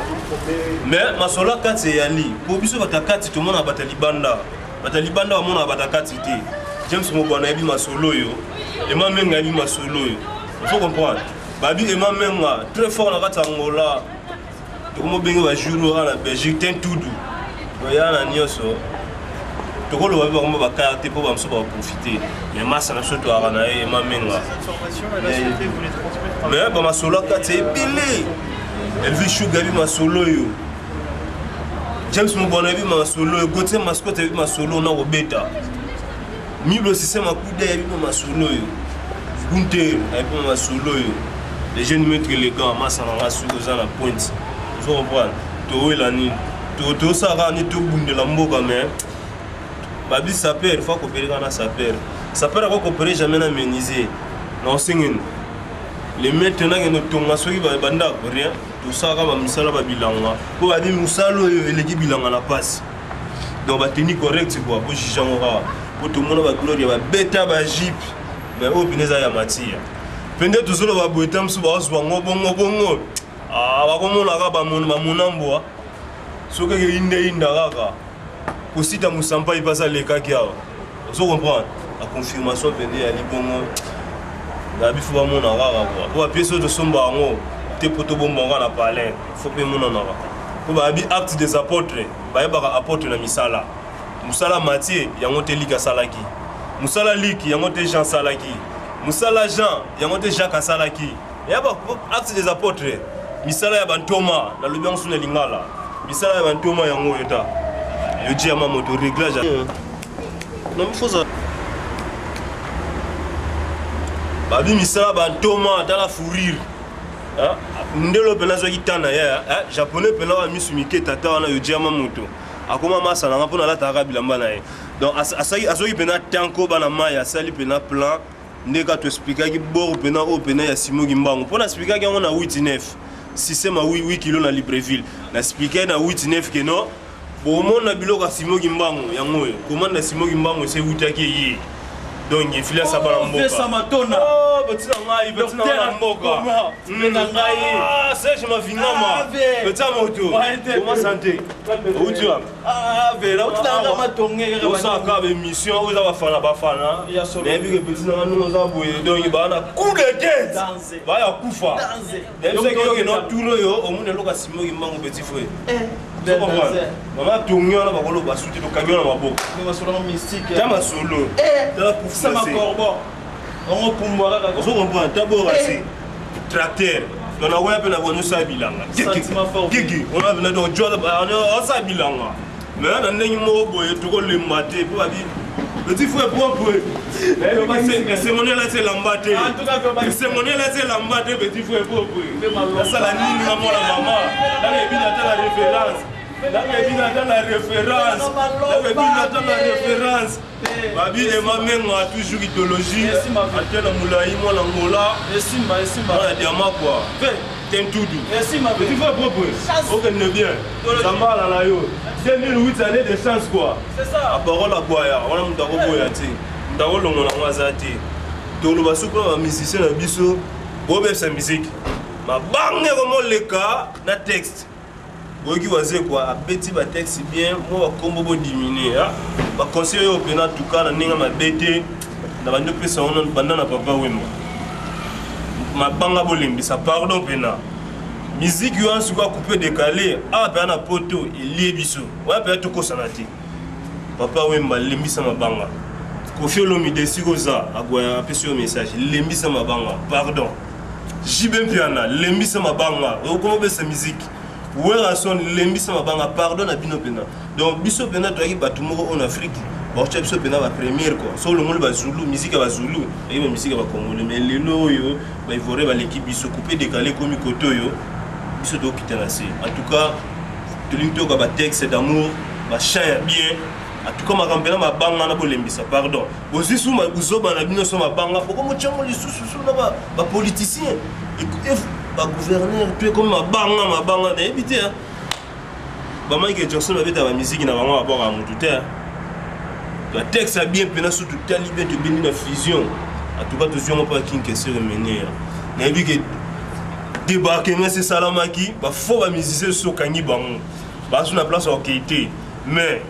Mais masolo ya kati eyali po biso bato ya kati tomonaka bato ya libanda, bato ya libanda bamonaka bato ya kati te. James Mobwana ayebi masolo oyo, Ema Menga ayebi masolo oyo, ozo comprendre. Babi Ema Menga très fort na kati ya Angola, tokomobenge bajour oyo na Belgique te ntudu toya na nyonso tokoloba mpe bakoma bakaya te mpo bamosusu baprofite. Mais masa na biso toyaka na ye Ema Menga, mais bamasolo ya kati ebele. Elvis Shuga ayebi masolo oyo, James Mobwana ayebi masolo oyo, Gautier Mascotte ayebi masolo na kobeta Milo Sise Makuda ayebi mpe masolo oyo, Gunter ayebi mpe masolo oyo, les jeunes maître élégant. Masa na nga soki oza na pointe, ozo comprendre towela nini, tosalaka nini, tobundela mboka. Mais babi saper fa kopere kaka na saper, saper akokopere jamais na menuisier na osengeni le maître nakende tonga soki bandako rien. Tosalaka bamisala babilanga mpo babi mosala oyo eleki bilanga na mpasi. Donc bateni correct kua bojuge yango kaka mpo tomona bagloria babeta bajipe, mais oyo mpena eza ya matiya mpe nde tozoloba boye ta mosusu bazwa yango bongo bongo bakomonaka bamonambwa soki ekeyindeyinda kaka kosita mosampai mpasi alekaki awa, ozo comprendre la confirmation pende ya libongo na biso bamona kaka kua mpo bapiese oyo tosomba yango te mpo tobomba yango na palin, fo mpe emonanaka mpo bayabi acte des apôtres, bayebaka apôtre na misala. Mosala Matthieu yango te Luc asalaki, mosala Luc yango te Jean asalaki, mosala Jean yango te Jacques asalaki. Ya ba acte des apôtres, misala ya bantoma, nalobi yango so na lingala, misala ya bantoma yango oyo ta yoji ya mamoto réglage na mifoza babi misala bantoma. Tala fourire ndelo mpena azwaki ta na ye japonais mpena wa misu mike tata wana yoji ya mamoto. Akoma masa na nga mpo nalataka bilamba na ye. Donc asoki mpena tanko bana mai asali mpena plan nde kaka toexplikaki bor mpena oyo mpena ya Simon Kimbangu mpo na explikaki yango na 8 9 système ya 8 kilo na Libreville. Na expliquaki na 8 9 ke non bomona biloko ya Simon Kimbangu yango oyo commande ya Simon Kimbangu ese ewutaki eye. Donc efili asaba na mboka.
Pesa matona.
Oh, petit na ngai, petit na ngai na mboka.
Mpe na ngai.
Ah, Serge Mavingama.
Ah, ve.
Petit ya moto.
Ouais, te.
Comment santé? Outi wapi?
Ah, ve, outi na ngai matonge kaka.
Osaka ba émission oyo eza bafana bafana.
Ya solo.
Nayebi ke petit na ngai ndenge oza boye donc baa na coup de tête.
Danze.
Baa ya kufa.
Danze.
Nayebi soki oyoki na tour oyo omoni eloko ya Simon Kimbangu petit frère.
Eh.
Mama tongi wana bakoloba suti tokangi wana maboko.
Masolo mystique.
Ta masolo.
Eh.
Tala kufa.
Sama corbeau. Ongo pumbwa kaka.
Ozo comprendre tabora se tracteur. Donc nakoya mpe na boni osala bilanga.
Sentiment fort.
Kiki, on a venu donc joa osala bilanga. Mais na ndenge moko boye tokolemba te mpo babi petit frère propre. Esengo elati elamba te. Esengo elati elamba te petit frère propre. Nasala nini na mwana mama? Nayebi na ta la référence. Nayebi na ta la référence. Nayebi na ta la référence. Babi Ema Menga toujours idéologie. Ate na molai mwana Angola.
Esimba esimba.
Mwana diamant quoi. Tentudu.
Esimba.
Petit frère propre. Okende bien. Zambala na yo. 2008 année de chance quoi.
C'est ça.
A parole à boya, wana mutu akoboya te. Mutu akolongola yango aza te. Toloba soki mpona bamusicien na biso bobebisa musique. Mabanga ekomoleka na texte. Boyoki Wazekwa abeti ba texte bien, mwa bakombo bodiminue. Ba conseil oyo mpena tuka na ndenge mabe te. Na bandi opesa yango banda na Papa Wemba. Mabanga bolembisa, pardon mpena. Musique wana sikoyo coupe décalé, awa mpena na poto elie biso. Wana mpena tokosana te. Papa Wemba lembisa mabanga. Koffi Olomide siko oza agoya apesi yo message lembisa mabanga pardon. JB Mpiana lembisa mabanga okoma obesa musique. Werrason lembisa mabanga pardon na bino pena. Donc biso pena toyaki bato moko oyo na Afrique baotya biso pena ba première quoi. So olongoli ba Zulu, musique ya ba Zulu, eyaki ba musique ya ba Congolais mais lelo oyo ba Ivoirien baleki biso coupe décalé ekomi kote oyo biso tokita na se. En tout cas tolingi toyoka ba texte d'amour, ba chant ya bien. En tout cas makambo pena mabanga na bolembisa pardon. Bozwi su buzoba na bino so mabanga bokomotyango lisusu su na ba politicien ba gouverneur to ekomi mabanga mabanga nayebi te. Ba Michael Jackson babeta ba musique na bango babwaka motu te. Ba texte ya bien mpena so totali bien tobendi na fusion. En tout cas tozwi yango mpo King Kester Emeneya. Nayebi ke débarquement esalamaki ba faux ba musicien so okangi bango bazo na place ya kokei te mais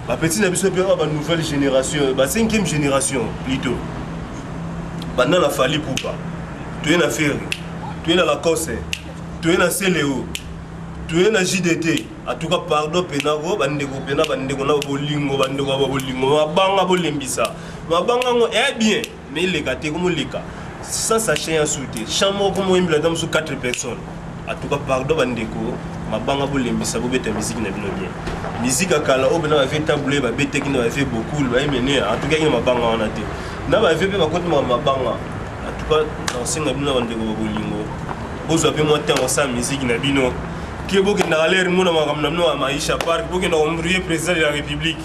ba petit na biso mpe oyo ba nouvelle génération ba cinquième génération plutôt banda na Fally Ipupa toye na Ferre toye na Lacoste toye na Celeo toye na JDT. En tout cas pardon pena ko bandeko pena bandeko na bolingo bandeko ya bolingo mabanga bolembisa mabanga ngo eh bien mais eleka te komoleka sans sachet ya su te champ moko komoyembela ata mosusu 4 personnes. En tout cas pardon bandeko mabanga bolembisa bobeta musique na bino bien. Musique ya kala oyo pena bavie tabule babetaki na bavie beaucoup bayemene en tout cas na mabanga wana te na bavie mpe bakotimaka mabanga. En tout cas nakosenga bino na bandeko ba bolingo bozwa mpe mwa ntango osala musique na bino ke bokendaka lere mona makambo na bino ya Maisha Park bokenda kombrouiller président de la République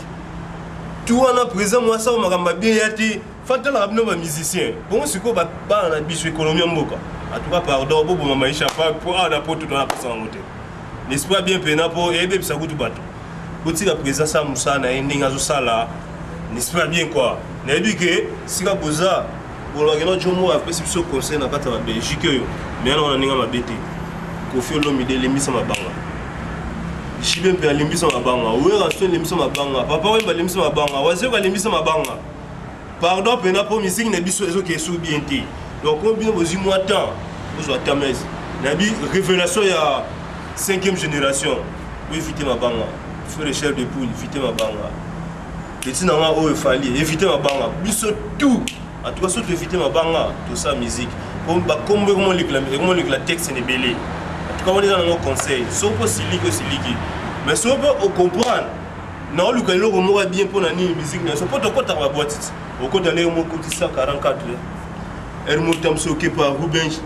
tu wana président mwasi oyo makambo ya bien ya te fatalaka bino ba musicien bongo sikoyo bana na biso économie ya mboka. En tout cas pardon boboma Maisha Park mpo awa na poto tona posa yango te l'esprit bien pena mpo eyebebisa kutu bato botika président sa mosala na ye ndenge azosala l'esprit bien quoi. Nayebi ke sika boza bolobaki na Jomo apesi biso conseil na kati ya ba Belgique oyo mais yana wana ndenge mabe te. Koffi Olomide lembisa mabanga, JB mpe alembisa mabanga, Werrason alembisa mabanga, Papa Wemba alembisa mabanga, Wazekwa alembisa mabanga. Pardon pena mpo musique na biso ezokende so bien te. Donc comme bino bozwi mwa temps bozwa temps mais nayebi révélation ya 5e génération boevite mabanga, frère chef de poule évite mabanga, petit na nga oyo Fally évite mabanga, biso tout en tout cas surtout évite mabanga tosala musique po bakombo ekomonekela texte na ebele. En tout cas wana eza nango conseil soki mpo osiliki osiliki mais soki mpo ocomprendre na oluka eloko moko ya bien mpo na nini musique na biso mpo tokɔtaka baboite ti okɔta ndenge moko okoti 144 heure moko ta mosu okepa Rubens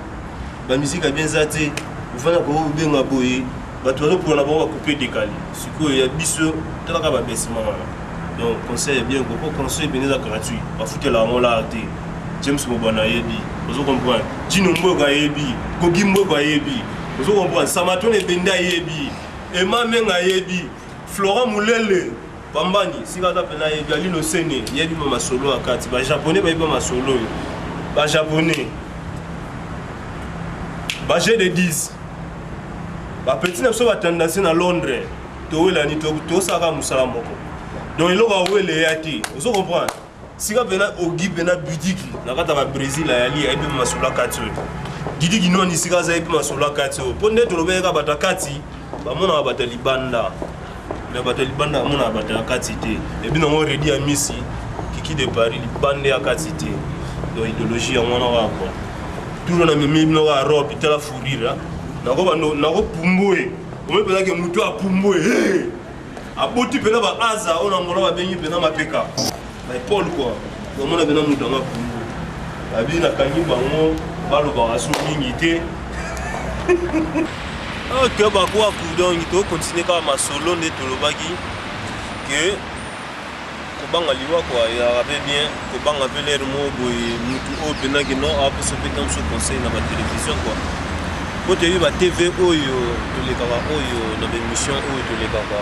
ba musique ya bien eza te ovanda kobenga boye Bato bazopola na bango bacoupe décalé. Sikoyo ya biso talaka babaissement wana. Donc conseil ya bien ko po conseil pene eza gratuit. Bafutela yango lar te. James Mobana ayebi, ozo comprendre. Dino Mbweko ayebi, Gogi Mbweko ayebi. Ozo comprendre. Samatone Ebende ayebi, Emma Menga ayebi, Florent Mulele Pambani sika aza pena ayebi, Alino Sene yebi ba masolo ya kati, ba japonais bayebi ba masolo oyo. Ba japonais ba jeu de 10 ba petit na biso ba tendance na Londres towelani tosaka mosala moko donc eloko awele eya te ozo comprendre sika mpena ogi mpena bidiki na kati ya babrésil ayali ayebi mpe masolo ya kati oyo didi kinwani sika aza yebi masolo ya kati oyo mpo nde tolobaki kaka bato ya kati bamonaka bato ya libanda me bato ya libanda bamonaka bato ya kati te ebi nango redi ya misi kiki de paris libanda ya kati te donc idéologie yango wana kaka kua turo na memi bino kaka robe tala fourire nakopumbwe omoi mpenzake motu apumbwe aboti mpena ba aza oyo na angola babengi mpena mapeka ba épaule quoi omona mpena moto yango apungu babi nakangi bango balobaka so mingi te ok bakwaku donc tokontinue kaka masolo nde tolobaki ke kobanga liwa kua ezalaka mpe bien kobanga mpe lere moko boye mutu oyo mpenza ke non apesa mpe ntango mosusu conseil na batelevizio kua mpo toyebi ba tv oyo tolekaka oyo na baémission oyo tolekaka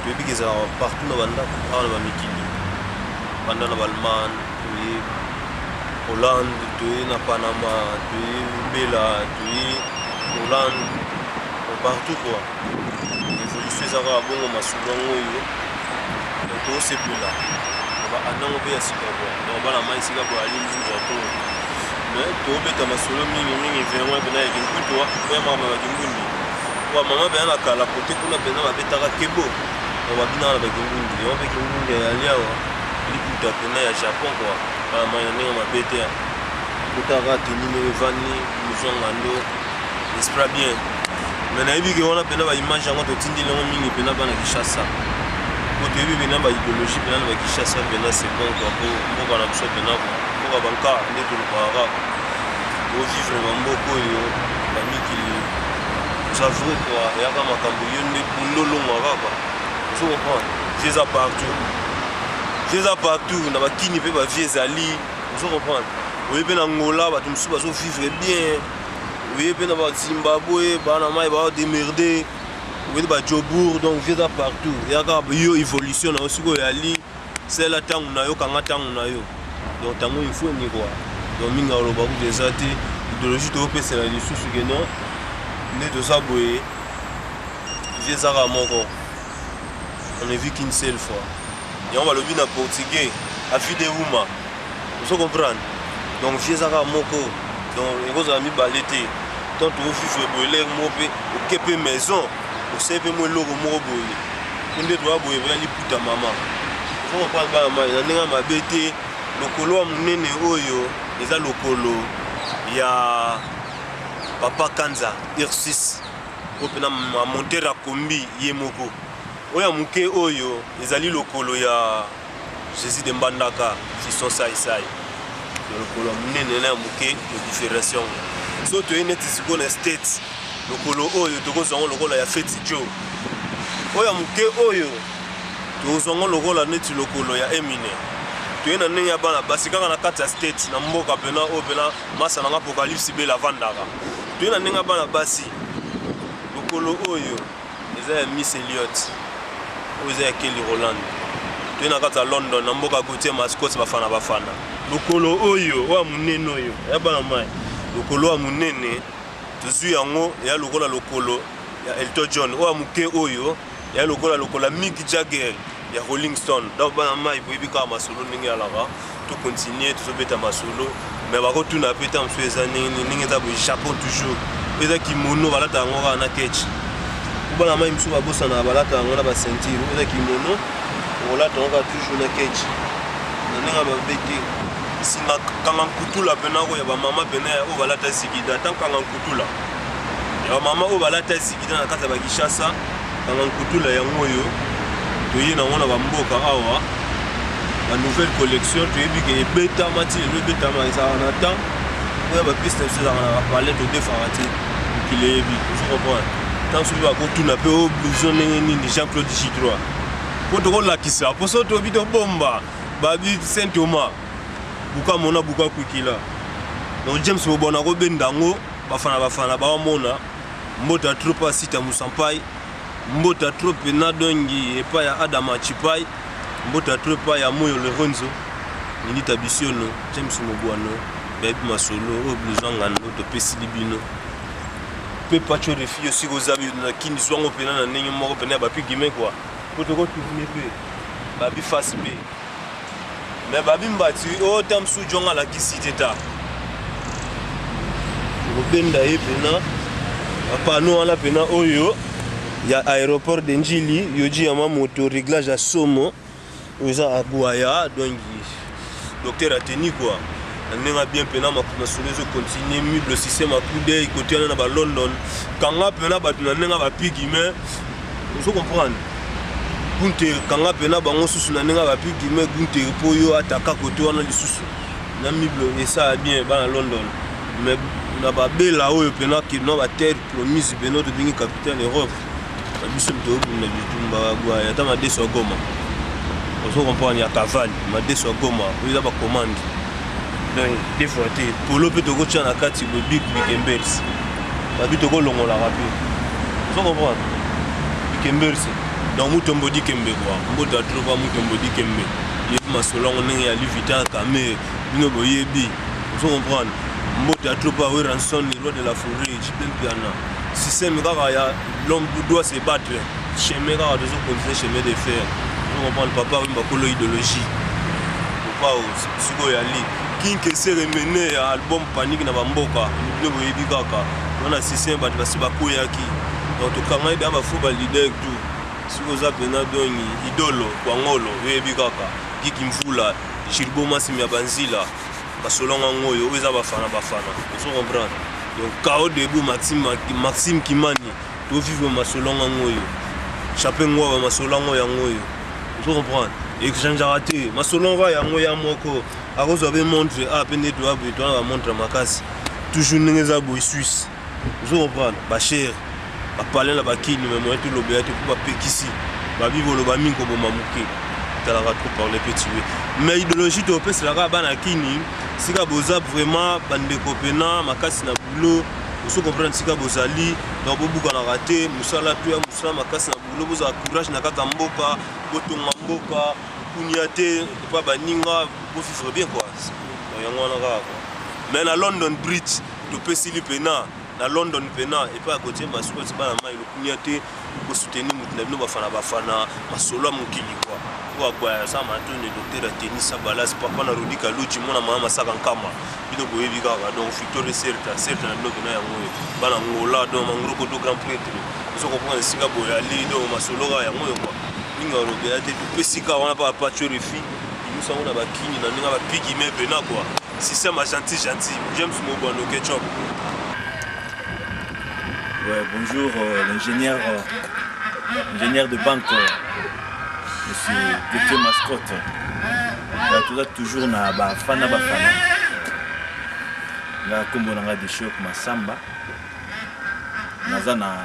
toyebi ke ezalaka partout na bandako awa na bamikili banda na baallemagne toye hollande toye na panama toye bela toye hollande partout kua Evolution eza kaka bongo masolo yango oyo donc tosepela na ba année yango mpe ya sika kua donc bana mai esika boye ali nzuza to mais tobeta masolo mingi mingi vraiment mpena ya kinkutwa oya makambo ya bakimbundi oya mama mpena na kala kote kuna mpena babetaka kebo donc babinaka na bakimbundi yango mpe kimbundi ayali awa liputa mpena ya japon kua bana mai na ndenge mabe te kotaka teni ndenge evandi mozwangando esprit bien mais nayebi ke wana mpena baimage yango totindeli yango mingi mpena bana kinshasa po toyebi mpena baidéologie mpena na bakinshasa mpena c'est bon kua po mboka na biso mpena mboka banka nde tolobaka kaka ovivre bamboka oyo bamikili oza vrai kua eyaka makambo yo nde bunda olongwa kaka ozo comprendre vie eza partout vie eza partout na bakini mpe bavie ezali ozo comprendre oye mpe na angola bato mosusu bazo vivre bien oye mpe na bazimbabwe bana mai baodemerde oye bajobourg donc vie eza partout eya kaka yo évolution na yo sikoyo oyali sela ntango na yo kanga ntango na yo donc ntango ifoni kua donc mingi aloba kutu eza te idéologie toopesela lisusu ke non nde toza boye vie ezaka moko on ne vit qu'une seule fois yango balobi na portugais avide uma ozo comprendre donc vie eza kaka moko donc ekozala mibale te tant tokovivre boye lere moko mpe oke mpe maison osali mpe mwa eloko moko boye mpo nde toya boye mpenza liputa mama ozo comprendre bana mai na ndenge ya mabe te lokolo ya monene oyo eza lokolo ya papa kanza ursus oyo mpena montere ya kombi ye moko oyo ya moke oyo ezali lokolo ya Jesus de Mbandaka, Fiston Sai Sai. Lokolo ya monene na ya moke todifferencie yango. So toye neti sikoyo na States, lokolo oyo tokozwa yango lokola ya Feti Joe. Oyo ya moke oyo tokozwa yango lokola neti lokolo ya Emine. Toye na ndenge ya bana basi kaka na kati ya States, na mboka pena oyo pena masa nanga Apocalypse Bela avandaka. Toye na ndenge ya bana basi, lokolo oyo eza ya Miss Elliot, oyo eza ya Kelly Rowland. Toye na kati ya London na mboka Gauthier Mascotte bafana bafana. Lokolo oyo oyo monene oyo ya bana mai, lokolo ya monene tozwi yango ya lokola lokolo ya Elton John, oyo ya moke oyo ya lokola lokola Mick Jagger ya Rolling Stone. Donc bana mai boyebi kaka masolo ndenge alaka, to continuer tozobeta masolo mais bakotuna mpe ntango mosusu eza ndenge nini, ndenge eza boye Japon toujours oyo eza kimono balata yango kaka na ketch po bana mai mosusu babosanaka balata yango na baceinture. Oyo eza kimono okolata yango kaka toujours na ketch na ndenge ya mabe te. Singa kanga nkutula mpena oyo ya bamama mpena oyo balata zigida ata kanga nkutula ya bamama oyo balata zigida na kati ya bakishasa kanga nkutula yango oyo toye nango na bamboka awa ba nouvelle collection toyebi ke ebetama ti lelo ebetama ezalaka na temps oyo bapiste na biso ezalaka na bapalais todefaka te mokili eyebi ozo comprendre. Ntango soki bakotuna mpe o blouson ndenge nini Jean Claude J3 mpo tokolakisa mpo soki toyebi tobomba babi Saint Thomas buka mona buka kwikila. Donc James Bobona akobenda yango bafana bafana baomona mbota trop asita musampai mbota trop pena dongi epai ya Adama Chipai mbota trop epai ya Moyo Lorenzo Nilita Bisiono James Mobwano bayebi masolo oyo blouson ngando topesili bino mpe pacho refi yo sika oza na kini zwango mpena na ndenge moko mpena ya bapi guime kua mpo tokotourne mpe babi face mpe me babi mbati oyo oh, ta mosusu jonga alakisi te ta kobenda ye mpena bapano wana mpena oyo ya aéroport de njili yoji ya mamoto réglage ya somo oyo eza aguaya donc docteur ateni kua na ndenge bien mpena masolo ezocontinue mible système akudei kote wana na balondon kanga mpena bato na ndenge bapigi mais ozo comprendre gunter kanga mpena bango susu na ndenge bapigi mais gunter mpo yo ataka kote wana lisusu na mible esala bien bana london mais na babela oyo mpena kino baterre promise mpena tobengi capitale europe na biso tobunda bitumba bagwaya ata madeso ya goma ozo comprendre ya cavale madeso ya goma oyo eza bacommande donc des fois te polo mpe tokotya na kati boye bik bikembers babi tokolongolaka mpe ozo comprendre bikembers donc mutombo dikembe kua mboto ya tropa mutombo dikembe yebi masolo yango ndenge ya livita kame bino boyebi ozo comprendre mboto ya tropa weranson le roi de la forêt jp mpiana système kaka ya l'homme doit se battre chemin kaka tozo continuer chemin de fer ozo comprendre papa wemba kolo idéologie papa sikoyo ya li kinkese remene ya album panique na bamboka bino boyebi kaka wana système bato basi bakweyaki donc tokangaki deya bafo balider tout soki oza mpena dongi idolo kwangolo oyebi kaka giki mvula gilbo masimi ya banzila basolonga yango oyo oyo eza bafana bafana ozo comprendre donc kao debout maxime, maxime kimani tovivre masolonga yango oyo chape ngwaba masolo yango yango oyo ozo comprendre echangeaka te masolonga yango ya moko akozwa mpe montre a mpe nde toya boye towana bamontre ya makasi toujours ndenge eza boye suisse ozo comprendre bachere bapalin na bakini me moyen tolobela te mpo bapekisi babi koloba mingi koboma moke talaka trop parler pe tue mais idéologie topeselaka bana kini sika boza vraiment bandeko pena makasi na boulot oso comprendre sika bozali donc bobukanaka te mosala to ya mosala makasi na boulot bozala courage na kati ya mboka botonga mboka kunia te epa baninga bovivre bien quoi yango wana kaka quoi mais na london bridge topesili pena na london pena epai ya kotie mascot bana mai lokunia te bosoutenir moto na bino bafana bafana masolo ya mokili kua oyo agbaya sa matone docteur ya tennis abalas papa na rodi kaluji mwana mama masaka nkama bino boyebi kaka donc victoire serta serta na bino pena yango oyo bana ngola donc mangrokoto grand prêtre ozo comprendre esika boyali donc masolo kaka yango oyo kua mingi alobela te topesi kaka wana mpa pacho refi bimisa yango na bakini na ndenge bapigi me pena kua système ya gentil gentil james mobwano ketchup.
Ouais, bonjour euh, l'ingénieur euh, ingénieur de banque euh, monsieur Gauthier Mascotte. Ouais, toza toujours na bafana bafana nga nkombo na nga Deshok Masamba naza na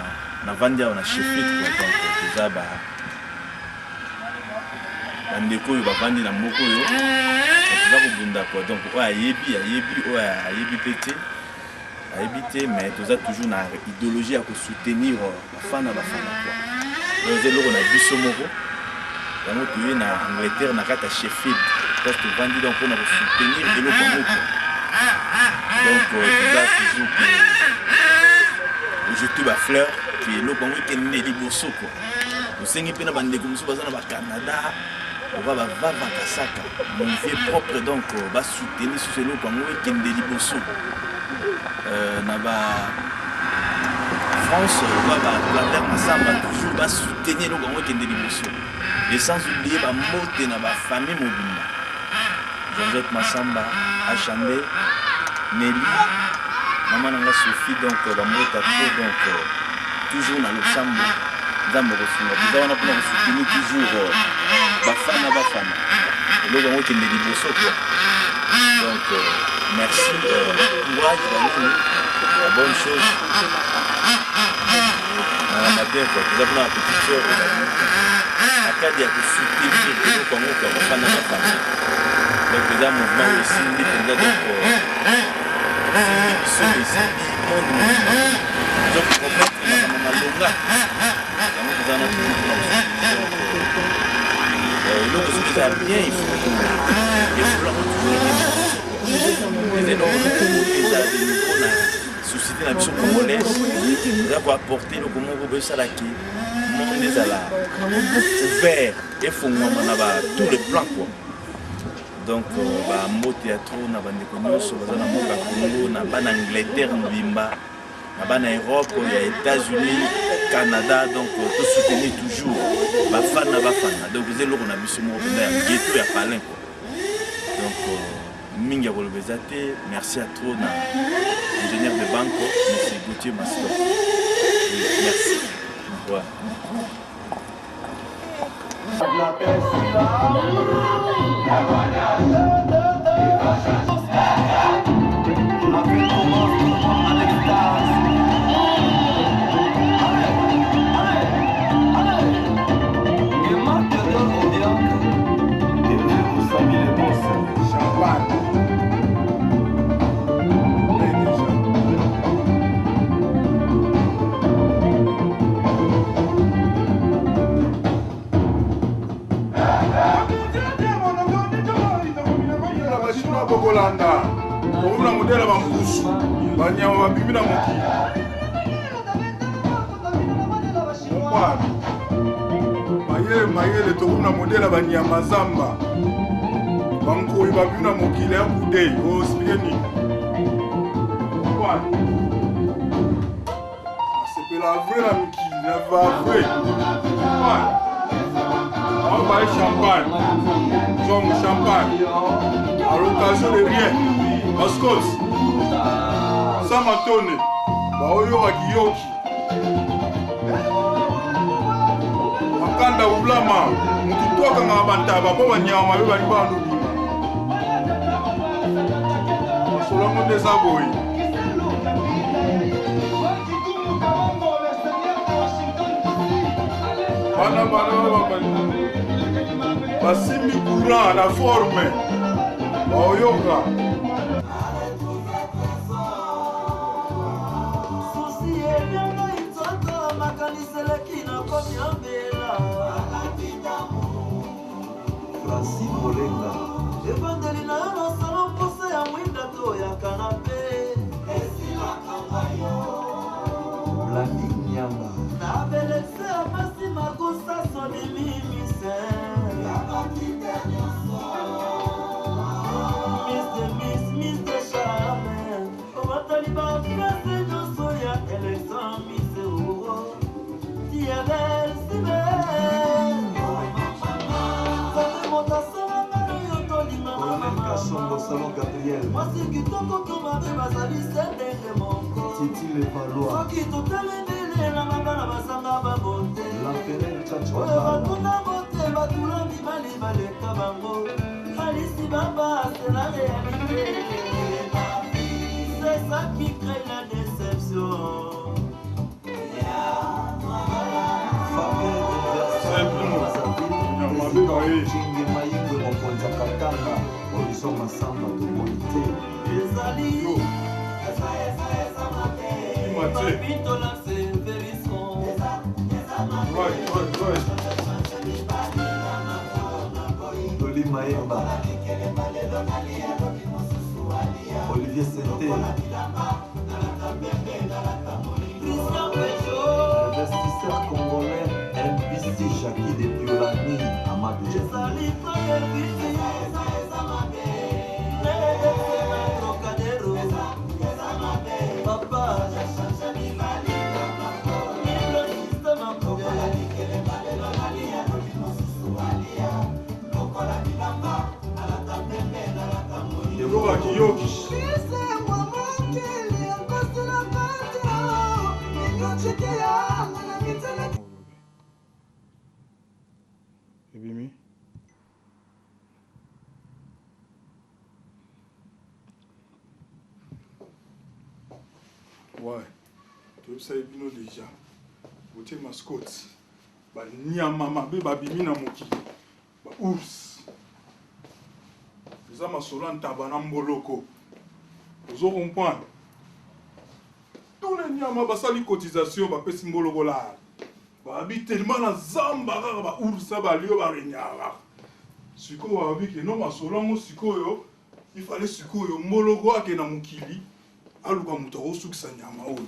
navandi awa na Sheffield quoi donc toza ba bandeko oyo bavandi na mboka oyo toza kobunda quoi donc oyo ayebi ayebi oyo ayebi mpe te ayebi te mais toza toujours na idéologie ya kosoutenir euh, bafana bafana quoi donc eza eloko na biso moko yango toye na angleterre na kati ya sheffield place tovandi donc mpona kosoutenir eloko yango quoi donc euh, toza toujours kojete bafleur ke eloko yango ekende liboso quoi tosengi mpe na bandeko mosusu baza na bacanada oba bavava kasaka mon vieux propre donc euh, basoutenir susu eloko yango ekende liboso euh, na ba france oba baclaver masamba toujours basoutenir eloko yango ekende liboso et sans oublier bambote na bafamille mobimba georgette masamba achande nelly mama na nga sophie donc euh, bambota trop donc euh, toujours na losambo nzambe akosunga toza wana mpona kosoutenir toujours euh, bafana bafana eloko yango ekende liboso quoi donc merci courage banini la bonne chose. makambo ya bien quoi. Toza mpona ba petite sœur oyo babimi na cadre ya kosoutenir eloko yango quoi, bafanda na famille. Donc eza mouvement oyo esimbi mpenza, donc esimbi biso, esimbi monde mobimba. Toza kopromettre makambo malonga yango, toza na toujours mpona kosoutenir. Donc eloko soki eza bien, il faut efolango toujours ekende liboso quoi. Eza eloko moko eza de nouveau na société na biso congolaise, eza koapporte eloko moko boye esalaki monde ezala ouvert, efongwama na ba tous les plans quoi. Donc bambote ya trop na bandeko nyonso baza na mboka Congo, na bana Angleterre mobimba, na bana Europe, ya États-Unis, Canada. Donc tosoutenir toujours bafana bafana. Donc eza eloko na biso moko mpenza ya ghetto ya palin quoi. Donc mingi ya koloba eza te. Merci à trop na ingénieur de banco, monsieur Gauthier Mastor. Oui, merci. Ouais.
Bokolanda komona modele bampusu, banyama babimi na mokili. Comprendre mayele mayele, tokomi na modele ya banyama zamba, bankoyi babimi na mokili ya kudei. Oexplike nini? Comprendre, nasepela vrai na mikili na va vrai. Comprendre, aobaye champagne, zongo champagne à l'occasion de rien. Mascos samatone baoyoka kiyoki makanda ulama mutu to akangaka bantaba mpo banyama mabe balingi bandobima. Masolo yango nde eza boye. Bana bana basimbi courant na forme, baoyoka.
Francis Molenga. Ebandeli na yo na salon, mposa ya mwinda to ya kanape esilaka yo. Blandi Nyanga. Na belekse ya pasi makosa sodimi mise. Miss de Miss, Miss de Charme. Obatali ba place nyonso ya élection Miss oo. Tiabel Sibel. Nzambe moto asalanga yo tolingana.
Colonel Kasongo Salon Gabriel.
Mwasi kitoko to mabe bazali se ndenge moko.
Titi Levalois.
Soki totelembele na mabala basanga bango te.
L'empereur Tchatcho
Oyo
Mbala.
batuna bote batula mibali baleka bango. Alisi Baba, c'est la réalité. C'est ça qui crée la déception.
Président Chenge Mayingwe mokonzi ya Katanga, Horizon Masamba toboyi te.
Ezali Papito la Severison.
Toli Mayemba, Olivier Sente.
Christian Peugeot.
Investisseur congolais NBC Jackie de Piolani Amadou Jackie.
Ezali toyebisi Trocadero. Papa Milo système
Yoka kiyoki. Ebimi. Ouais, toyebisaki bino déjà. Botie mascotte, banyama mabe babimi na mokili, ba ours. Eza masolo ya ntaba na mboloko. Ozo comprendre? Tous les nyama basali cotisation, bapesi mboloko lala. Babi tellement na zamba kaka ba ours na ba lion ba regnaka. Sikoyo babi ke no masolo yango sikoyo il fallait sikoyo mboloko akende na mokili aluka moto akosukisa nyama oyo.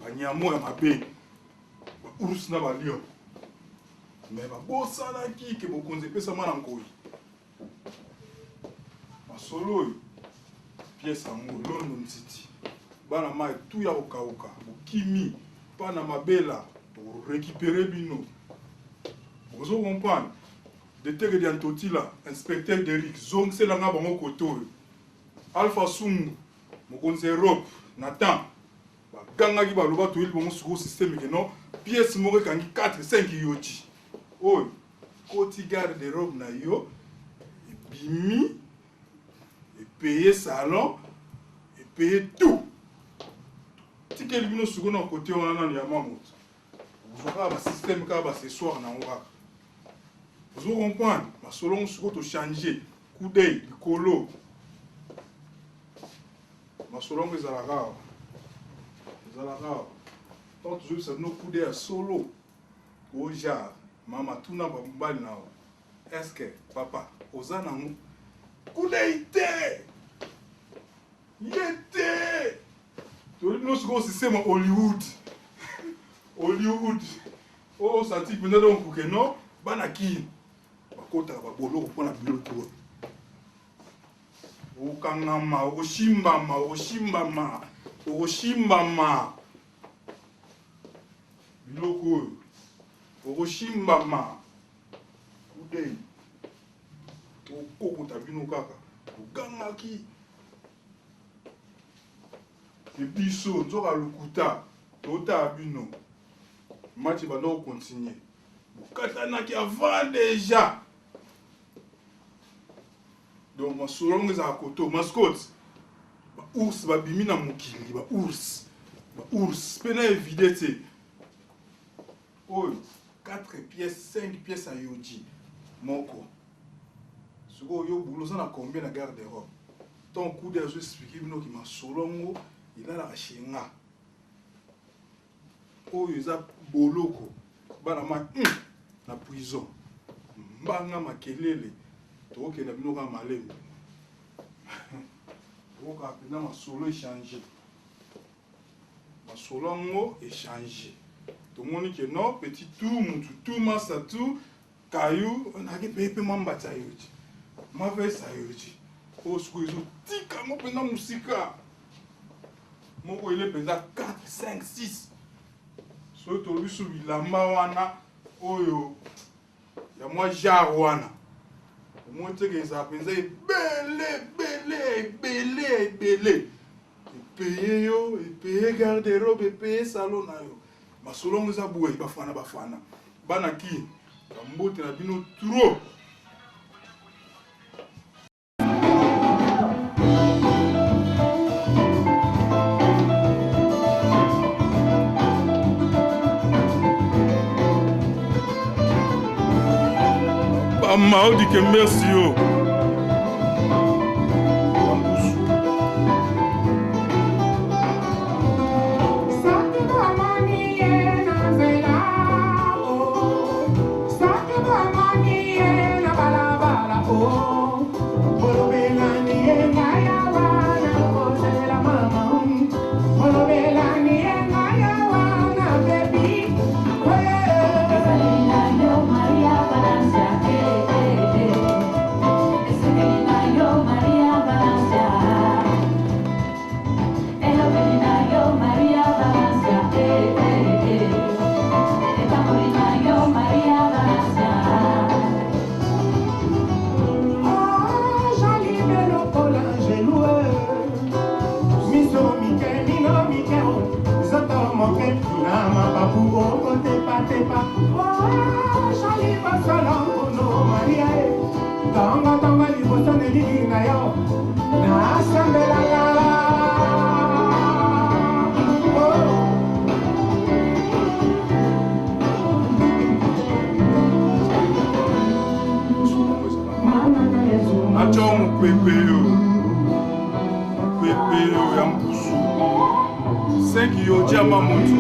Ba nyama oyo ya mabe, ba ours na ba lion. Mais babosanaki ke bokonzi epesama na nkoi. Masolo oyo pièce yango Londo Ntiti bana mayi tout ya kokauka bokimi pana mabela toko récupérer bino bozo comprendre deteke dia ntotila inspecteur Derrick zongisela nga bango kote oyo Alpha Sungu mokonzi Europe Nathan bagangaki baloba toyeli bango sikoyo système ke non pièce moko ekangi 4 5 yoji oyo koti garde robe na yo ebimi epeye salon epeye tout tikeli bino sikoyo na kote wana nanu ya mwa moto ozwa kaka basystème kaka baccessoire na yango kaka ozo comprendre masolo yango sikoyo tochange coup d'œil likolo masolo yango ezalaka awa ezalaka awa ntango tozoyebisa bino coup d'œil ya solo o genre mama tuna mobali na yo est ce que papa oza nango coup d'œil te ye te toyebi bino sikoyo système Hollywood Hollywood oyo santi mpenza donc ke non bana kini bakotaka baboloko mpo na biloko oyo okangama okoshimbama okoshimbama okoshimbama biloko oyo okoshimbama kudei tokokota bino kaka togangaki biso nzoka lokuta totala bino match ebanda kocontinue bokatanaki avant déjà donc masolo yango ezalaka koto mascotte ba ours babimi na mokili ba ours ba ours mpe na evide te oyo 4 pièces 5 pièces ya yoji moko sikoyo yo bulo oza na combien na garde robe ntango kude azo explike bino ki masolo yango elalaka chez nga oyo eza boloko bana ma na prison mbanga makelele tokokenda bino kaka malembe tokokaka mpenza masolo echange masolo yango echange tomoni ke non petit tout mutu tout masa tout kayu naki mpe mpe mwa mbati ya yoji mwa vesa yoji oyo sikoyo ezotika yango mpenza mosika moko ele mpenza 4 5 6 soki tolobi su bilamba wana oyo ya mwa genre wana omoni teke ezala mpenza ebele ebele ebele ebele epeye yo epeye garde robe epeye salon na yo masolo yango eza boye bafana bafana bana ki bambote na bino trop. Maudi que merci yo. Pepe oyo ya mpusu 5 yo diama moto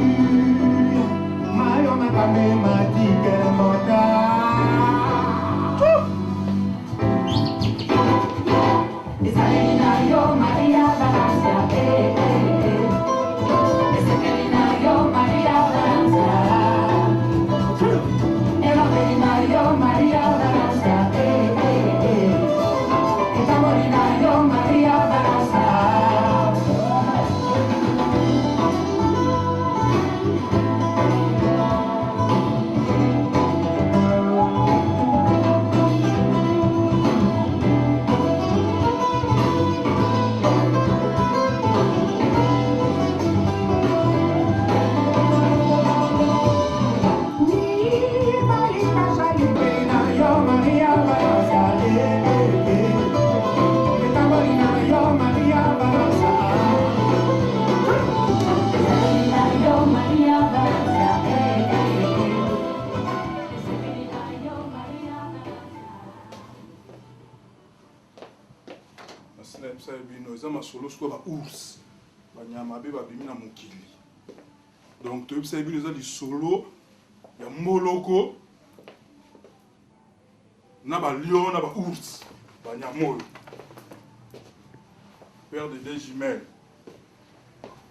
eza masolo sikoyo ba ours banyama mabe babimi na mokili donc toyebisaki bino eza lisolo ya mboloko na ba lion na ba ours banyama oyo père de deux jumelles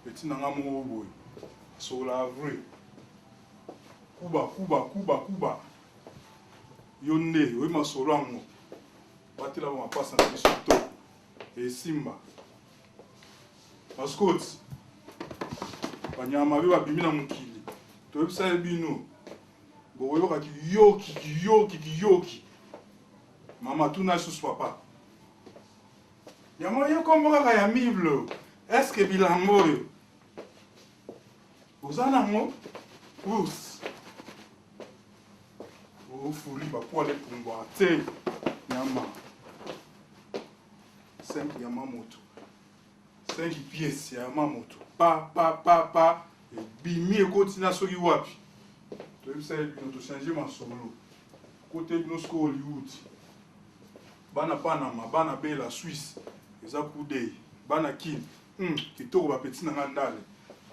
petit na nga moko boye asokolaka vrai kuba kuba kuba kuba yo nde oyebi masolo yango batela ba mapasa na biso to esimba mascoti banyama mabe babimi na mokili toyebisa ye bino bokoyoka kiyoki kiyoki kiyoki mama tuna lisusu papa yango ye nkombo kaka ya miblo eske bilamba oyo oza nango ours ofuri bapoile epumbwaka te nyama 5 ya mamoto 5 pièces ya mamoto pa pa pa pa ebimi ekoti na soki wapi toyebisa ye bino tochange masolo kote bino sikoyo hollywood bana panama bana bela suisse eza kudei bana kin hmm, kitoko bapeti na nga ndale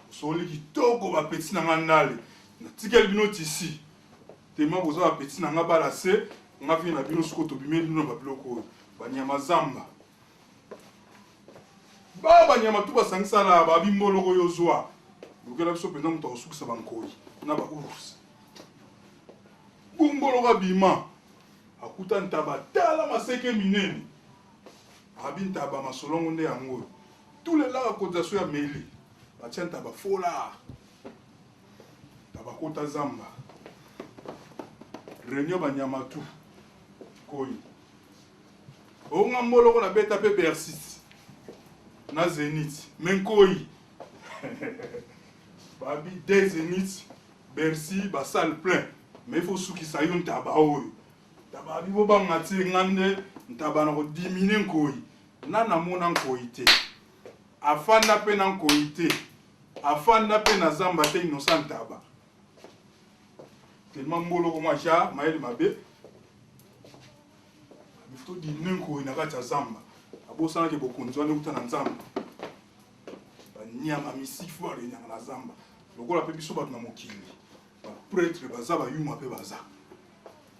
osoli kitoko bapeti na nga ndale natikeli bino tisi tema boza bapeti na nga bala se nga vie na bino sikoyo tobimeli bino na babiloko oyo banyama zamba ba banyama tu basangisa na babi mboloko yo zwa lukela biso mpenza moto akosukisa bankoi na ba ours bumboloko abima akuta ntaba tala maseke minene abi ntaba masolongo nde yango oyo tout le laka cotisation ya meli batia ntaba folar ntaba kota zamba réunion banyama tout koi onga mboloko na beta pe Bercy na Zenith mais nkoyi babi de Zenith Bercy ba salle plein mais il faut sukisa yo ntaba oyo ntaba abi bobanga te nga nde ntaba na kodimine nkoyi na namona nkoyi te afanda mpe na nkoyi te afanda mpe na zamba te innocent ntaba tellement mboloko mwa ja mayele mabe to dine nkoi na kati ya zamba abosanaki bokonzi wana euta na nzambe banyama misifu barenyaka na zamba lokola mpe biso bato na mokili bapretre baza bayuma mpe baza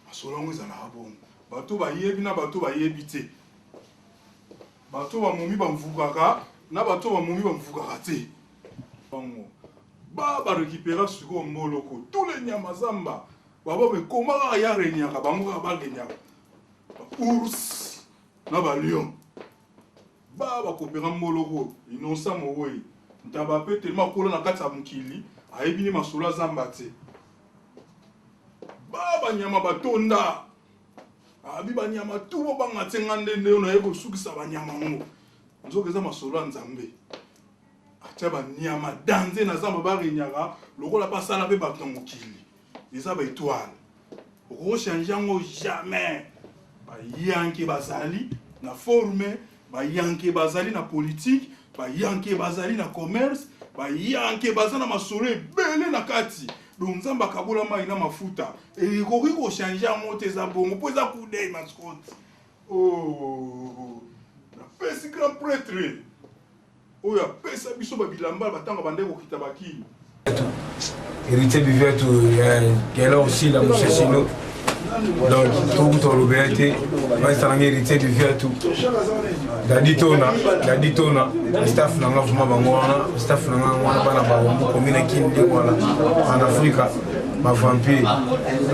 masolo yango ezalaka bongo bato bayebi na bato bayebi te bato bamomi bamvukaka na bato bamomi bamvukaka te bango ba barekipera sikoyo mboloko tous les nyama zamba baba mekoma kaka ya renyaka bango kaka barenyaka ba ours na ba lion ba bakopera mboloko innocent mowei ntaba mpe telema akola na kati ya mokili ayebi nde masolo ya zamba te ba banyama batonda abi banyama tu bobanga te nga nde nde naye kosukisa banyama yango nzoka eza masolo ya nzambe atya banyama danze na zamba barenyaka lokola basala mpe bato na mokili eza ba etoile okochange yango jamais bayanke bazali na forme bayanke bazali na politike bayanke bazali na commerce bayanke baza na masolo ebele na kati donc nzambe akabola mai na mafuta ekoki kochange yango te eza bongo mpo eza kudei mascote oh, napesi grand prêtre. Oyo apesa biso ba bilamba ba tango abandaki kokita ba kin.
Héritier Bivietu Gaylor Sila Mushashino donc tokuta olobela te maisa nanga héritier Bivietu Dadi Tona Dadi Tona staff nanga vraiment bango wana staff nanga wana bana barombo commune kin ndenge wana en Afrika bavampire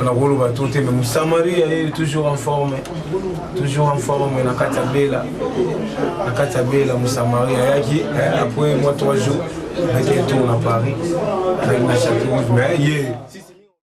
nakoloba to te mais mosamari aye toujours en forme toujours en forme na kati ya bela na kati ya bela mosamari ayaki eh, après moi 3 jours ayaki tour na paris na chateau rouge mais ye.